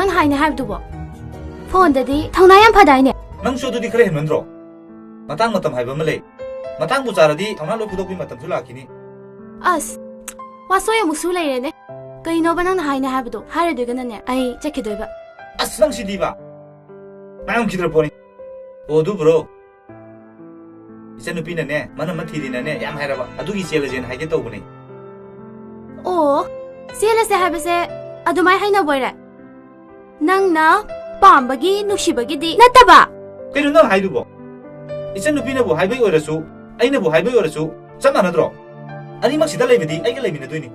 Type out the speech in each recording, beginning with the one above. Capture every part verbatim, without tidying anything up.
ꯅꯪ ꯍꯥꯏꯅꯦ ꯍꯥꯏꯕꯗꯨꯕꯣ? ꯐꯣꯟꯗꯗꯤ ꯊꯧꯅꯥ ꯌꯥꯝ ꯐꯗꯥꯏꯅꯦ? ꯅꯪꯁꯨ ꯑꯗꯨꯗꯤ ꯈꯔ ꯍꯦꯟꯃꯟꯗ꯭ꯔꯣ? ꯃꯇꯥꯡ ꯃꯇꯝ ꯍꯥꯏꯕ ꯑꯃ ꯂꯩ꯫ ꯃꯇꯥꯡꯕꯨ ꯆꯥꯔꯗꯤ ꯊꯧꯅꯥ ꯂꯣꯏ ꯐꯨꯗꯣꯛꯄꯒꯤ ꯃꯇꯝꯁꯨ ꯂꯥꯛꯈꯤꯅꯤ꯫ ꯑꯁ, ꯋꯥꯁꯣꯏ ꯑꯃꯨꯛꯁꯨ ꯂꯩꯔꯦꯅꯦ꯫ ꯀꯩꯅꯣꯕ ꯅꯪꯅ ꯍꯥꯏꯅꯦ ꯍꯥꯏꯕꯗꯣ? ꯍꯥꯏꯔꯗꯣꯏꯒꯅꯅꯦ ꯑꯩ ꯆꯠꯈꯤꯗꯣꯏꯕ꯫ ꯑꯁ, ꯅꯪ ꯁꯤꯗꯤꯕ꯫ ꯉꯥꯏꯉꯝꯈꯤꯗ꯭ꯔ ꯄꯣꯠꯅꯤ꯫ ꯑꯣ, ꯑꯗꯨꯕꯨꯔꯣ? ꯏꯆꯟꯅꯨꯄꯤꯅꯅꯦ, ꯃꯅꯝ ꯑꯃ ꯊꯤꯔꯤꯅꯅꯦ, ꯌꯥꯝ ꯍꯥꯏꯔꯕ꯫ ꯑꯗꯨꯒꯤ ꯆꯦꯜꯂꯁꯦꯅ ꯍꯥꯏꯒꯦ ꯇꯧꯕꯅꯦ꯫ ꯑꯣ, ꯆꯦꯜꯂꯁꯦ ꯍꯥꯏꯕꯁꯦ ꯑꯗꯨꯃꯥꯏ ꯍꯥꯏꯅꯕ ꯑꯣꯏꯔꯦ? ꯅꯪꯅ ꯄꯥꯝꯕꯒꯤ, ꯅꯨꯡꯁꯤꯕꯒꯤꯗꯤ ꯅꯠꯇꯕ꯫ ꯀꯩꯅꯣ ꯅꯪ ꯍꯥꯏꯗꯨꯕꯣ? ꯏꯆꯟꯅꯨꯄꯤꯅꯕꯨ ꯍꯥꯏꯕꯩ ꯑꯣꯏꯔꯁꯨ, ꯑꯩꯅꯕꯨ ꯍꯥꯏꯕꯩ ꯑꯣꯏꯔꯁꯨ, ꯆꯞ ꯃꯥꯟꯅꯗ꯭ꯔꯣ? ꯑꯅꯤꯃꯛ ꯁꯤꯗ ꯂꯩꯕꯗꯤ ꯑꯩꯒ ꯂꯩꯃꯤꯟꯅꯗꯣꯏꯅꯤ꯫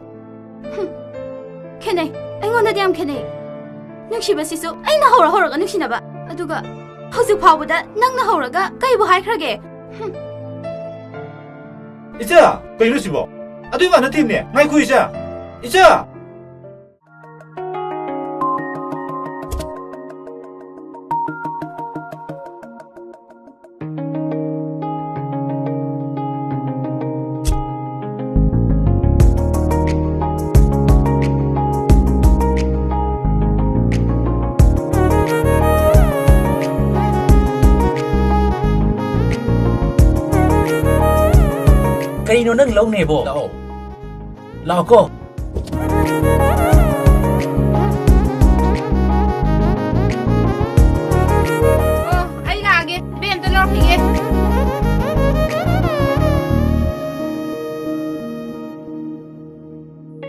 ꯍꯨꯝ, ꯈꯦꯠꯅꯩ꯫ ꯑꯩꯉꯣꯟꯗꯗꯤ ꯌꯥꯝ ꯈꯦꯠꯅꯩ꯫ ꯅꯨꯡꯁꯤꯕꯁꯤꯁꯨ ꯑꯩꯅ ꯍꯧꯔ ꯍꯧꯔꯒ ꯅꯨꯡꯁꯤꯅꯕ꯫ ꯑꯗꯨꯒ ꯍꯧꯖꯤꯛ ꯐꯥꯎꯕꯗ ꯅꯪꯅ ꯍꯧꯔꯒ ꯀꯩꯕꯨ ꯍꯥꯏꯈ꯭ꯔꯒꯦ? ꯍꯨꯝ꯫ ꯏꯆꯥ, ꯀꯩꯅꯣ ꯁꯤꯕꯣ? ꯑꯗꯨꯏ ꯋꯥ ꯅꯠꯇꯦꯅꯦ꯫ ꯉꯥꯏꯈꯣ ꯏꯆꯥ꯫ ꯏꯆꯥ! ꯀꯩꯅꯣ ꯅꯪ ꯂꯧꯅꯦꯕꯣ? ꯂꯥꯛꯑꯣ꯫ ꯂꯥꯛꯑꯣꯀꯣ꯫ ꯑꯣ, ꯑꯩ ꯂꯥꯛꯑꯒꯦ꯫ ꯕꯦꯛ ꯑꯝꯇ ꯂꯧꯔꯛꯈꯤꯒꯦ꯫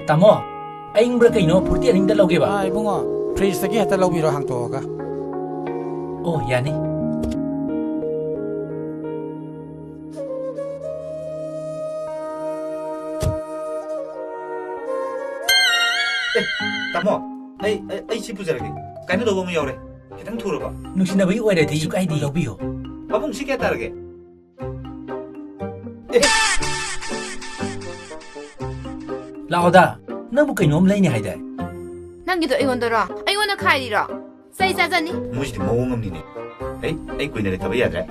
ꯇꯥꯃꯣ, ꯑꯏꯪꯕ꯭ꯔꯥ ꯀꯩꯅꯣ ꯐꯨꯔꯇꯤ ꯑꯅꯤꯗ ꯂꯧꯒꯦꯕ? ꯑꯥ, ꯏꯕꯨꯡꯉꯣ, ꯐ꯭ꯔꯤꯖꯇꯒꯤ ꯍꯦꯛꯇ ꯂꯧꯕꯤꯔꯣ ꯍꯥꯡꯇꯣꯛꯑꯒ꯫ ꯑꯣ, ꯌꯥꯅꯤ꯫ ꯑꯦ, ꯇꯥꯃꯣ, ꯑꯩ, ꯑꯩ, ꯑꯩ ꯁꯤ ꯄꯨꯖꯔꯒꯦ꯫ ꯀꯥꯏꯅꯗꯧꯕ ꯑꯃ ꯌꯥꯎꯔꯦ꯫ ꯈꯤꯇꯪ ꯊꯨꯔꯕ? ꯅꯨꯡꯁꯤꯅꯕꯒꯤ ꯑꯣꯏꯔꯗꯤ ꯀꯩꯁꯨ ꯀꯥꯏꯗꯦ, ꯂꯧꯕꯤꯌꯣ꯫ ꯄꯥꯕꯨꯡ, ꯁꯤ ꯀꯌꯥ ꯇꯥꯔꯒꯦ? ꯑꯦ! ꯂꯥꯛꯑꯣꯗ, ꯅꯪꯕꯨ ꯀꯩꯅꯣꯝ ꯂꯩꯅꯤ ꯍꯥꯏꯗꯥꯏ? ꯅꯪꯒꯤꯗꯣ ꯑꯩꯉꯣꯟꯗꯔꯣ? ꯑꯩꯉꯣꯟꯗ ꯈꯥꯏꯔꯤꯔꯣ? ꯆꯩ ꯆꯥꯖꯅꯤ꯫ ꯃꯣꯏꯁꯤꯗꯤ ꯃꯑꯣꯡ ꯑꯃꯅꯤꯅꯦ꯫ ꯑꯩ, ꯑꯩ ꯀꯨꯏꯅ ꯂꯩꯇꯕ ꯌꯥꯗ꯭ꯔꯦ꯫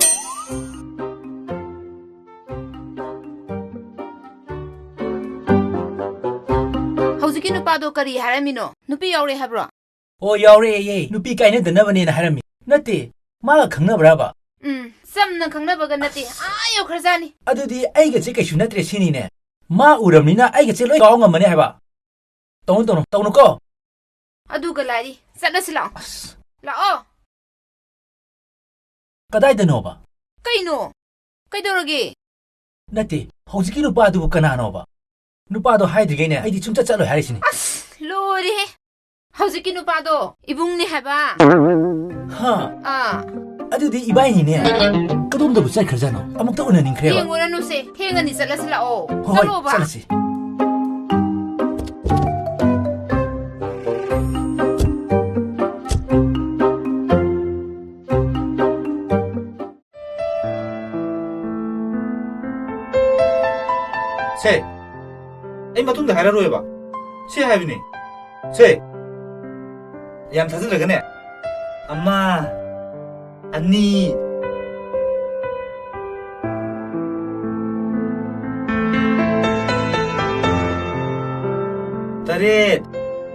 ꯍꯧꯖꯤꯛꯀꯤ ꯅꯨꯄꯥꯗꯣ ꯀꯔꯤ ꯍꯥꯏꯔꯝꯃꯤꯅꯣ? ꯅꯨꯄꯤ ꯌꯥꯎꯔꯦ ꯍꯥꯏꯕ꯭ꯔꯣ? ꯑꯣ, ꯌꯥꯎꯔꯛꯑꯦꯌꯦ꯫ ꯅꯨꯄꯤ ꯀꯥꯏꯅꯗꯅꯕꯅꯦꯅ ꯍꯥꯏꯔꯝꯃꯤ꯫ ꯅꯠꯇꯦ, ꯃꯥꯒ ꯈꯪꯅꯕ꯭ꯔꯕ? ꯎꯝ, ꯆꯝꯅ ꯈꯪꯅꯕꯒ ꯅꯠꯇꯦ, ꯑꯥ ꯌꯧꯈ꯭ꯔꯖꯥꯠꯅꯤ꯫ ꯑꯗꯨꯗꯤ ꯑꯩꯒꯁꯦ ꯀꯩꯁꯨ ꯅꯠꯇ꯭ꯔꯦ ꯁꯤꯅꯤꯅꯦ꯫ ꯃꯥ ꯎꯔꯝꯅꯤꯅ ꯑꯩꯒꯁꯦ ꯂꯣꯏ ꯀꯥꯎ ꯉꯝꯃꯅꯤ ꯍꯥꯏꯕ꯫ ꯇꯧꯅꯨ, ꯇꯧꯅꯨ, ꯇꯧꯅꯨꯀꯣ꯫ ꯑꯗꯨꯒ ꯂꯥꯏꯔꯤ, ꯆꯠꯂꯁꯤ ꯂꯥꯛꯑꯣ꯫ ꯑꯁ꯫ ꯂꯥꯛꯑꯣ꯫ ꯀꯗꯥꯏꯗꯅꯣꯕ? ꯀꯩꯅꯣ? ꯀꯩꯗꯧꯔꯒꯦ? ꯅꯠꯇꯦ, ꯍꯧꯖꯤꯛꯀꯤ ꯅꯨꯄꯥꯗꯨꯕꯨ ꯀꯅꯥꯅꯣꯕ? ꯅꯨꯄꯥꯗꯣ ꯍꯥꯏꯗ꯭ꯔꯤꯉꯩꯅꯦ ꯑꯩꯗꯤ ꯁꯨꯡꯆꯠ ꯆꯠꯂꯣꯏ ꯍꯥꯏꯔꯤꯁꯤꯅꯤ꯫ ꯑꯁ, ꯂꯣꯏꯔꯦꯍꯦ! ꯍꯧꯖꯤꯛꯀꯤ ꯅꯨꯄꯥꯗꯣ ꯏꯕꯨꯡꯅꯦ ꯍꯥꯏꯕ꯫ ꯍꯥ? ꯑꯥ꯫ ꯑꯗꯨꯗꯤ ꯏꯕꯥꯏꯅꯤꯅꯦ꯫ ꯀꯗꯣꯝꯗꯕꯨ ꯆꯠꯈ꯭ꯔꯖꯥꯠꯅꯣ? ꯑꯃꯨꯛꯇ ꯎꯅꯅꯤꯡꯈ꯭ꯔꯦꯕ꯫ ꯌꯦꯡꯉꯨꯔꯅꯨꯁꯦ, ꯊꯦꯡꯉꯅꯤ, ꯆꯠꯂꯁꯤ ꯂꯥꯛꯑꯣ꯫ ꯍꯣꯏ, ꯍꯣꯏ, ꯆꯠꯂꯣꯕ꯫ ꯆꯠꯂꯁꯤ꯫ ꯁꯦ, ꯑꯩ ꯃꯇꯨꯡꯗ ꯍꯥꯏꯔꯔꯣꯏꯕ꯫ ꯁꯦ ꯍꯥꯏꯕꯅꯦ꯫ ꯁꯦ, ꯌꯥꯝ ꯊꯥꯖꯗ꯭ꯔꯒꯅꯦ꯫ ꯑꯃ, ꯑꯅꯤ, ꯇꯔꯦꯠ,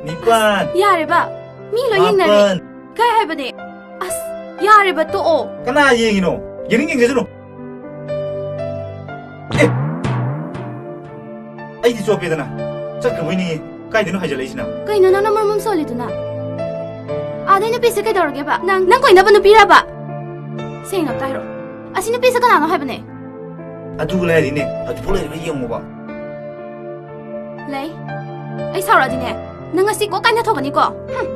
ꯅꯤꯄꯥꯟ, ꯌꯥꯔꯦꯕ, ꯃꯤ ꯂꯣꯏ ꯌꯦꯡꯅꯔꯦ꯫ ꯃꯥꯄꯟ꯫ ꯀꯩ ꯍꯥꯏꯕꯅꯦ? ꯑꯁ, ꯌꯥꯔꯦꯕ, ꯇꯣꯛꯑꯣ꯫ ꯀꯅꯥ ꯌꯦꯡꯉꯤꯅꯣ? ꯌꯦꯡꯅꯤꯡ ꯌꯦꯡꯖꯁꯅꯨ꯫ ꯑꯦ! ꯑꯩꯗꯤ ꯆꯣꯞꯄꯦꯗꯅ꯫ ꯆꯠꯈ꯭ꯔꯕꯣꯏ ꯅꯤꯡꯉꯤ꯫ ꯀꯥꯏꯗꯩꯅꯣ ꯍꯥꯏꯖꯤꯜꯂꯛꯏꯁꯤꯅ? ꯀꯩꯅꯣ ꯅꯪꯅ ꯃꯔꯨꯝ ꯑꯃ ꯁꯣꯜꯂꯤꯗꯨꯅ? ꯑꯥꯗꯩ ꯅꯨꯄꯤꯁꯦ ꯀꯩꯗꯧꯔꯒꯦꯕ? ꯅꯪ, ꯅꯪ ꯀꯣꯏꯅꯕ ꯅꯨꯄꯤꯔꯕ? ꯁꯦꯡꯅ ꯑꯝꯇ ꯍꯥꯏꯔꯛꯑꯣ꯫ ꯑꯁꯤ ꯅꯨꯄꯤꯁꯦ ꯀꯅꯥꯅꯣ ꯍꯥꯏꯕꯅꯦ? ꯑꯗꯨ ꯂꯥꯏꯔꯤꯅꯦ, ꯍꯧꯖꯤꯛꯐꯥꯎ ꯂꯩꯔꯤꯕ ꯌꯦꯡꯉꯣꯕ꯫ ꯂꯩ꯫ ꯑꯩ ꯁꯥꯎꯔꯛꯑꯗꯤꯅꯦ, ꯅꯪ ꯉꯁꯤ ꯀꯣꯛ ꯀꯥꯏꯅ ꯊꯣꯛꯀꯅꯤꯀꯣ꯫ ꯍꯨꯝ꯫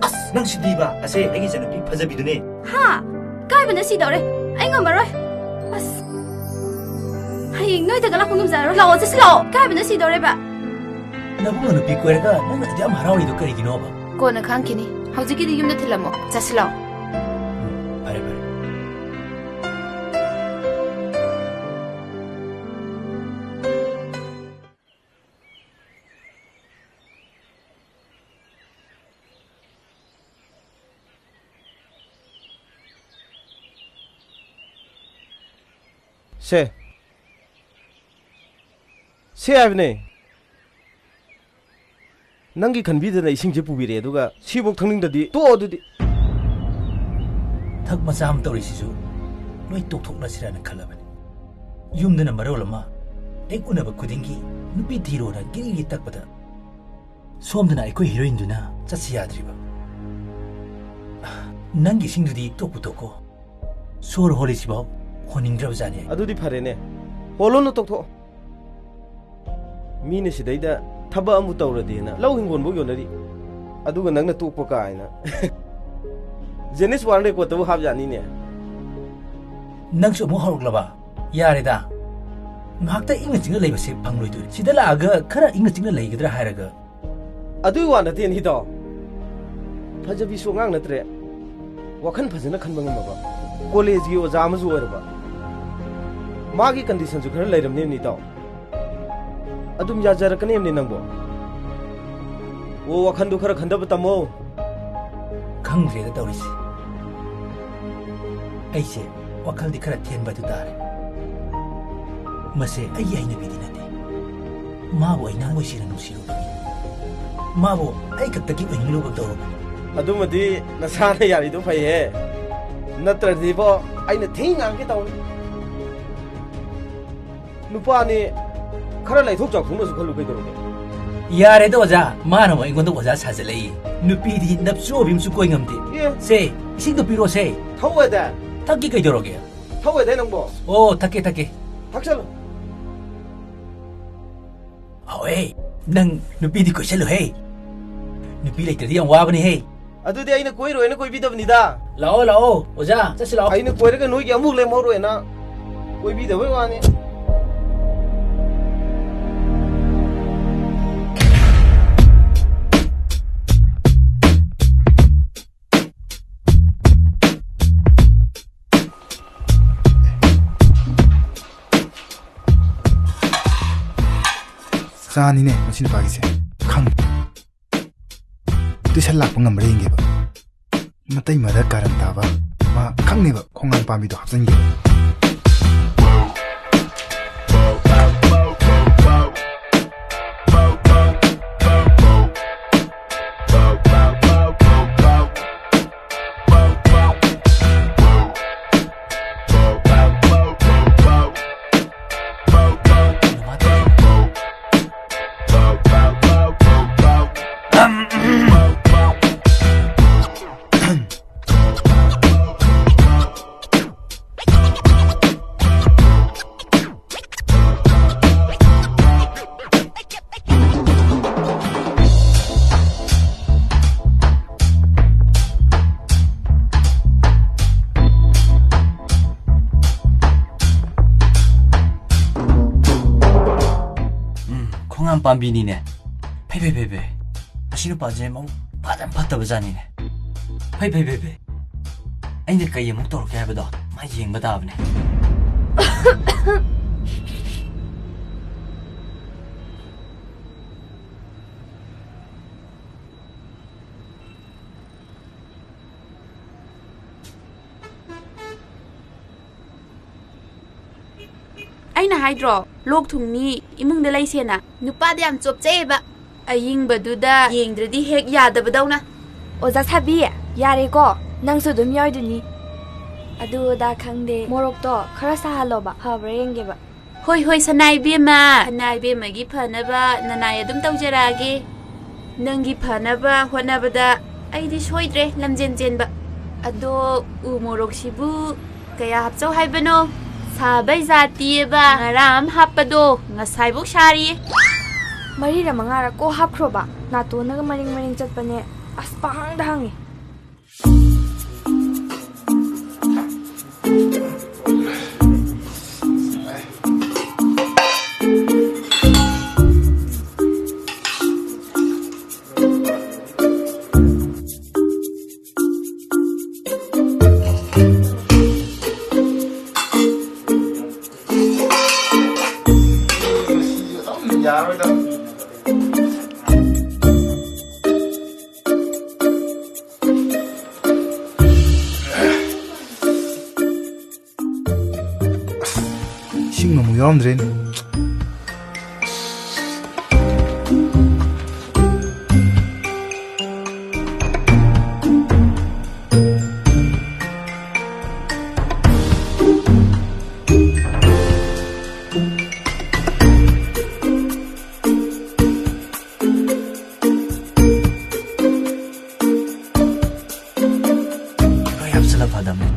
ꯑꯁ, ꯅꯪ ꯁꯤꯗꯤꯕ꯫ ꯑꯁꯦ, ꯑꯩꯒꯤ ꯏꯆꯟꯅꯨꯄꯤ ꯐꯖꯕꯤꯗꯨꯅꯦ꯫ ꯍꯥ? ꯀꯥꯏꯕꯅ ꯁꯤꯗꯧꯔꯦ꯫ ꯑꯩ ꯉꯝꯃꯔꯣꯏ꯫ ꯑꯁ꯫ ꯍꯌꯦꯡ ꯅꯣꯏꯗꯒ ꯂꯥꯛꯄ ꯉꯝꯖꯔꯔꯣꯏ꯫ ꯂꯥꯛꯑꯣ, ꯆꯠꯁꯤ ꯂꯥꯛꯑꯣ꯫ ꯀꯥꯏꯕꯅ ꯁꯤꯗꯧꯔꯦꯕ꯫ ꯅꯕꯨꯡꯅ ꯅꯨꯄꯤ ꯀꯣꯏꯔꯒ ꯅꯪꯅ ꯑꯗꯨ ꯌꯥꯝ ꯍꯔꯥꯎꯔꯤꯗꯣ ꯀꯔꯤꯒꯤꯅꯣꯕ? ꯀꯣꯟꯅ ꯈꯪꯈꯤꯅꯤ꯫ ꯍꯧꯖꯤꯛꯀꯤꯗꯤ ꯌꯨꯝꯗ ꯊꯤꯜꯂꯝꯃꯣ꯫ ꯆꯠꯁꯤ ꯂꯥꯛꯑꯣ꯫ ꯎꯝ, ꯐꯔꯦ, ꯐꯔꯦ꯫ ꯁꯦ꯫ ꯁꯦ ꯍꯥꯏꯕꯅꯦ꯫ ꯅꯪꯒꯤ ꯈꯟꯕꯤꯗꯅ ꯏꯁꯤꯡꯁꯦ ꯄꯨꯕꯤꯔꯛꯑꯦ, ꯑꯗꯨꯒ ꯁꯤꯐꯧ ꯊꯛꯅꯤꯡꯗꯗꯤ ꯇꯣꯛꯑꯣ ꯑꯗꯨꯗꯤ꯫ ꯊꯛ ꯃꯆꯥ ꯑꯃ ꯇꯧꯔꯤꯁꯤꯁꯨ ꯂꯣꯏ ꯇꯣꯛꯊꯣꯛꯂꯁꯤꯔꯥꯅ ꯈꯜꯂꯕꯅꯤ꯫ ꯌꯨꯝꯗꯅ ꯃꯔꯣꯜ ꯑꯃ ꯍꯦꯛ ꯎꯅꯕ ꯈꯨꯗꯤꯡꯒꯤ ꯅꯨꯄꯤ ꯊꯤꯔꯣꯅ ꯒꯤꯔꯤꯒꯤ ꯇꯛꯄꯗ, ꯁꯣꯝꯗꯅ ꯑꯩꯈꯣꯏ ꯍꯤꯔꯣꯏꯟꯗꯨꯅ ꯆꯠꯁꯤ ꯌꯥꯗ꯭ꯔꯤꯕ꯫ ꯅꯪꯒꯤ ꯏꯁꯤꯡꯗꯨꯗꯤ ꯇꯣꯛꯄꯨ ꯇꯣꯛꯀꯣ꯫ ꯁꯣꯔ ꯍꯣꯜꯂꯤꯁꯤꯐꯥꯎ ꯍꯣꯟꯅꯤꯡꯗ꯭ꯔꯕꯖꯥꯠꯅꯤ ꯑꯩ꯫ ꯑꯗꯨꯗꯤ ꯐꯔꯦꯅꯦ, ꯍꯣꯜꯂꯨꯅꯨ, ꯇꯣꯛꯊꯣꯛꯑꯣ꯫ ꯃꯤꯅ ꯁꯤꯗꯩꯗ ꯊꯕꯛ ꯑꯃꯨꯛ ꯇꯧꯔꯗꯤꯅ ꯂꯧ ꯍꯤꯡꯒꯣꯜꯐꯧ ꯌꯣꯟꯅꯔꯤ, ꯑꯗꯨꯒ ꯅꯪꯅ ꯇꯣꯛꯄ ꯀꯥꯏꯅ꯫ ꯖꯦꯅꯤꯁ ꯋꯥꯔꯜ ꯔꯦꯀꯣꯔꯗꯇꯕꯨ ꯍꯥꯞ ꯌꯥꯅꯤꯅꯦ꯫ ꯅꯪꯁꯨ ꯑꯃꯨꯛ ꯍꯧꯔꯛꯂꯕ? ꯌꯥꯔꯦꯗ, ꯉꯥꯏꯍꯥꯛꯇ ꯏꯪꯅ ꯆꯤꯛꯅ ꯂꯩꯕꯁꯦ ꯐꯪꯂꯣꯏꯗꯣꯏ꯫ ꯁꯤꯗ ꯂꯥꯛꯑꯒ ꯈꯔ ꯏꯪꯅ ꯆꯤꯛꯅ ꯂꯩꯒꯗ꯭ꯔꯥ ꯍꯥꯏꯔꯒ꯫ ꯑꯗꯨꯒꯤ ꯋꯥ ꯅꯠꯇꯦꯅꯦ, ꯏꯇꯥꯎ꯫ ꯐꯖꯕꯤꯁꯨ ꯑꯉꯥꯡ ꯅꯠꯇ꯭ꯔꯦ, ꯋꯥꯈꯜ ꯐꯖꯅ ꯈꯟꯕ ꯉꯝꯃꯕ, ꯀꯣꯂꯦꯖꯒꯤ ꯑꯣꯖꯥ ꯑꯃꯁꯨ ꯑꯣꯏꯔꯕ꯫ ꯃꯥꯒꯤ ꯀꯟꯗꯤꯁꯟꯁꯨ ꯈꯔ ꯂꯩꯔꯝꯅꯦꯕꯅꯤ, ꯏꯇꯥꯎ꯫ ꯑꯗꯨꯝ ꯌꯥꯖꯔꯛꯀꯅꯦꯕꯅꯤ ꯅꯪꯕꯣ꯫ ꯑꯣ, ꯋꯥꯈꯜꯗꯨ ꯈꯔ ꯈꯟꯊꯕ ꯇꯝꯃꯣ꯫ ꯈꯪꯗ꯭ꯔꯦꯗ ꯇꯧꯔꯤꯁꯦ꯫ ꯑꯩꯁꯦ ꯋꯥꯈꯜꯗꯤ ꯈꯔ ꯊꯦꯟꯕ ꯑꯗꯨ ꯇꯥꯔꯦ꯫ ꯃꯁꯦ ꯑꯩꯒꯤ ꯍꯩꯅꯕꯤꯗꯤ ꯅꯠꯇꯦ꯫ ꯃꯥꯕꯨ ꯑꯩ ꯅꯪꯑꯣꯏ ꯁꯤꯅ ꯅꯨꯡꯁꯤꯔꯨꯕꯅꯤ꯫ ꯃꯥꯕꯨ ꯑꯩ ꯈꯛꯇꯒꯤ ꯑꯣꯏꯅꯤꯡꯂꯨꯕ ꯇꯧꯔꯨꯕꯅꯤ꯫ ꯑꯗꯨꯃꯗꯤ ꯅꯁꯥꯅ ꯌꯥꯔꯤꯗꯣ ꯐꯩꯍꯦ꯫ ꯅꯠꯇ꯭ꯔꯗꯤꯕꯣ, ꯑꯩꯅ ꯊꯤ ꯉꯥꯡꯒꯦ ꯇꯧꯅꯤ꯫ ꯅꯨꯄꯥꯅꯤ, ꯈꯔ ꯂꯩꯊꯣꯛ ꯆꯥꯎꯊꯣꯛꯅꯁꯨ ꯈꯜꯂꯨ ꯀꯩꯗꯧꯔꯒꯦ? ꯌꯥꯔꯦꯗ ꯑꯣꯖꯥ, ꯃꯥꯅ ꯑꯃꯨꯛ ꯑꯩꯉꯣꯟꯗ ꯑꯣꯖꯥ ꯁꯥꯖꯜꯂꯛꯏ꯫ ꯅꯨꯄꯤꯗꯤ ꯅꯞꯆꯣꯕꯤ ꯑꯃꯁꯨ ꯀꯣꯏ ꯉꯝꯗꯦ꯫ ꯑꯦ꯫ ꯁꯦ, ꯏꯁꯤꯡꯗꯣ ꯄꯤꯔꯣꯁꯦ꯫ ꯊꯛꯑꯣꯏꯗ꯫ ꯊꯛꯀꯦ ꯀꯩꯗꯧꯔꯒꯦ? ꯊꯛꯑꯣꯏꯗ ꯅꯪꯕꯣ꯫ ꯑꯣ, ꯊꯛꯀꯦ, ꯊꯛꯀꯦ꯫ ꯊꯛꯆꯜꯂꯨ꯫ ꯍꯣꯏ, ꯅꯪ ꯅꯨꯄꯤꯗꯤ ꯀꯣꯏꯁꯜꯂꯨꯍꯦ꯫ ꯅꯨꯄꯤ ꯂꯩꯇ꯭ꯔꯗꯤ ꯌꯥꯝ ꯋꯥꯕꯅꯤꯍꯦ꯫ ꯑꯗꯨꯗꯤ ꯑꯩꯅ ꯀꯣꯏꯔꯣꯏꯅ ꯀꯣꯏꯕꯤꯗꯕꯅꯤꯗ꯫ ꯂꯥꯛꯑꯣ, ꯂꯥꯛꯑꯣ, ꯑꯣꯖꯥ, ꯆꯠꯁꯤ ꯂꯥꯛꯑꯣ꯫ ꯑꯩꯅ ꯀꯣꯏꯔꯒ ꯅꯣꯏꯒꯤ ꯑꯃꯨꯛ ꯂꯦꯝꯍꯧꯔꯣꯏꯅ ꯀꯣꯏꯕꯤꯗꯕꯩ ꯋꯥꯅꯤ꯫ ꯆꯥꯅꯤꯅꯦ ꯃꯁꯤ ꯅꯨꯄꯥꯒꯤꯁꯦ꯫ ꯈꯪ꯫ ꯇꯨꯏꯁꯟ ꯂꯥꯛꯄ ꯉꯝꯕ꯭ꯔꯥ ꯌꯦꯡꯒꯦꯕ꯫ ꯃꯇꯩ ꯃꯔꯛ ꯀꯥꯔꯟ ꯇꯥꯕ꯫ ꯃꯥ ꯈꯪꯅꯦꯕ ꯈꯣꯡꯅꯥꯡ ꯄꯥꯝꯕꯤꯗꯣ ꯍꯥꯞꯆꯤꯟꯒꯦꯕ꯫ ꯌꯥꯝ ꯄꯥꯝꯕꯤꯅꯤꯅꯦ꯫ ꯐꯩ, ꯐꯩ, ꯐꯩ, ꯐꯩ꯫ ꯑꯁꯤ ꯅꯨꯄꯥꯁꯦ ꯃꯕꯨꯛ ꯐꯖꯅ ꯐꯠꯇꯕ ꯖꯥꯠꯅꯤꯅꯦ꯫ ꯐꯩ, ꯐꯩ, ꯐꯩ, ꯐꯩ꯫ ꯑꯩꯅ ꯀꯩ ꯑꯃꯨꯛ ꯇꯧꯔꯛꯀꯦ ꯍꯥꯏꯕꯗꯣ ꯃꯥ ꯌꯦꯡꯕ ꯇꯥꯕꯅꯦ꯫ ꯑꯩꯅ ꯍꯥꯏꯗ꯭ꯔꯣ, ꯂꯣꯛ ꯊꯨꯡꯅꯤ, ꯏꯃꯨꯡꯗ ꯂꯩꯁꯦꯅ? ꯅꯨꯄꯥꯗ ꯌꯥꯝ ꯆꯣꯞꯆꯩꯌꯦꯕ꯫ ꯑꯌꯤꯡꯕꯗꯨꯗ ꯌꯦꯡꯗ꯭ꯔꯗꯤ ꯍꯦꯛ ꯌꯥꯗꯕꯗꯧꯅ꯫ ꯑꯣꯖꯥ ꯁꯥꯕꯤ, ꯌꯥꯔꯦꯀꯣ? ꯅꯪꯁꯨ ꯑꯗꯨꯝ ꯌꯥꯎꯔꯤꯗꯨꯅꯤ꯫ ꯑꯗꯨ ꯑꯗꯥ ꯈꯪꯗꯦ, ꯃꯣꯔꯣꯛꯇꯣ ꯈꯔ ꯁꯥꯍꯜꯂꯣꯕ, ꯐꯕ꯭ꯔꯥ ꯌꯦꯡꯒꯦꯕ꯫ ꯍꯣꯏ, ꯍꯣꯏ, ꯁꯅꯥ ꯏꯕꯦꯝꯃ, ꯁꯅꯥ ꯏꯕꯦꯝꯃꯒꯤ ꯐꯅꯕ ꯅꯅꯥꯏ ꯑꯗꯨꯝ ꯇꯧꯖꯔꯛꯑꯒꯦ꯫ ꯅꯪꯒꯤ ꯐꯅꯕ ꯍꯣꯠꯅꯕꯗ ꯑꯩꯗꯤ ꯁꯣꯏꯗ꯭ꯔꯦ ꯂꯝꯖꯦꯟ ꯆꯦꯟꯕ꯫ ꯑꯗꯣ ꯎ ꯃꯣꯔꯣꯛꯁꯤꯕꯨ ꯀꯌꯥ ꯍꯥꯞꯆꯧ ꯍꯥꯏꯕꯅꯣ? ꯁꯥꯕꯩ ꯖꯥꯇꯤꯑꯕ ꯉꯔꯥꯡ ꯑꯃ ꯍꯥꯞꯄꯗꯣ ꯉꯁꯥꯏꯕꯨꯛ ꯁꯥꯔꯤꯌꯦ꯫ ꯃꯔꯤꯔ ꯃꯉꯥꯔ ꯀꯣꯛ ꯍꯥꯞꯈ꯭ꯔꯣꯕ, ꯅꯥꯇꯣꯟꯅꯒ ꯃꯔꯤꯡ ꯃꯔꯤꯡ ꯆꯠꯄꯅꯦ꯫ ꯑꯁ, ꯄꯪꯍꯥꯡꯗ ꯍꯥꯡꯉꯦ꯫ ꯌꯥꯔꯣꯏꯗ꯫ ꯏꯁꯤꯡ ꯑꯃꯨꯛ ꯌꯥꯎꯔꯝꯗ꯭ꯔꯦꯅꯦ꯫ ꯂꯣꯏ ꯍꯥꯞꯆꯤꯜꯂ ꯐꯗꯝꯅꯦ꯫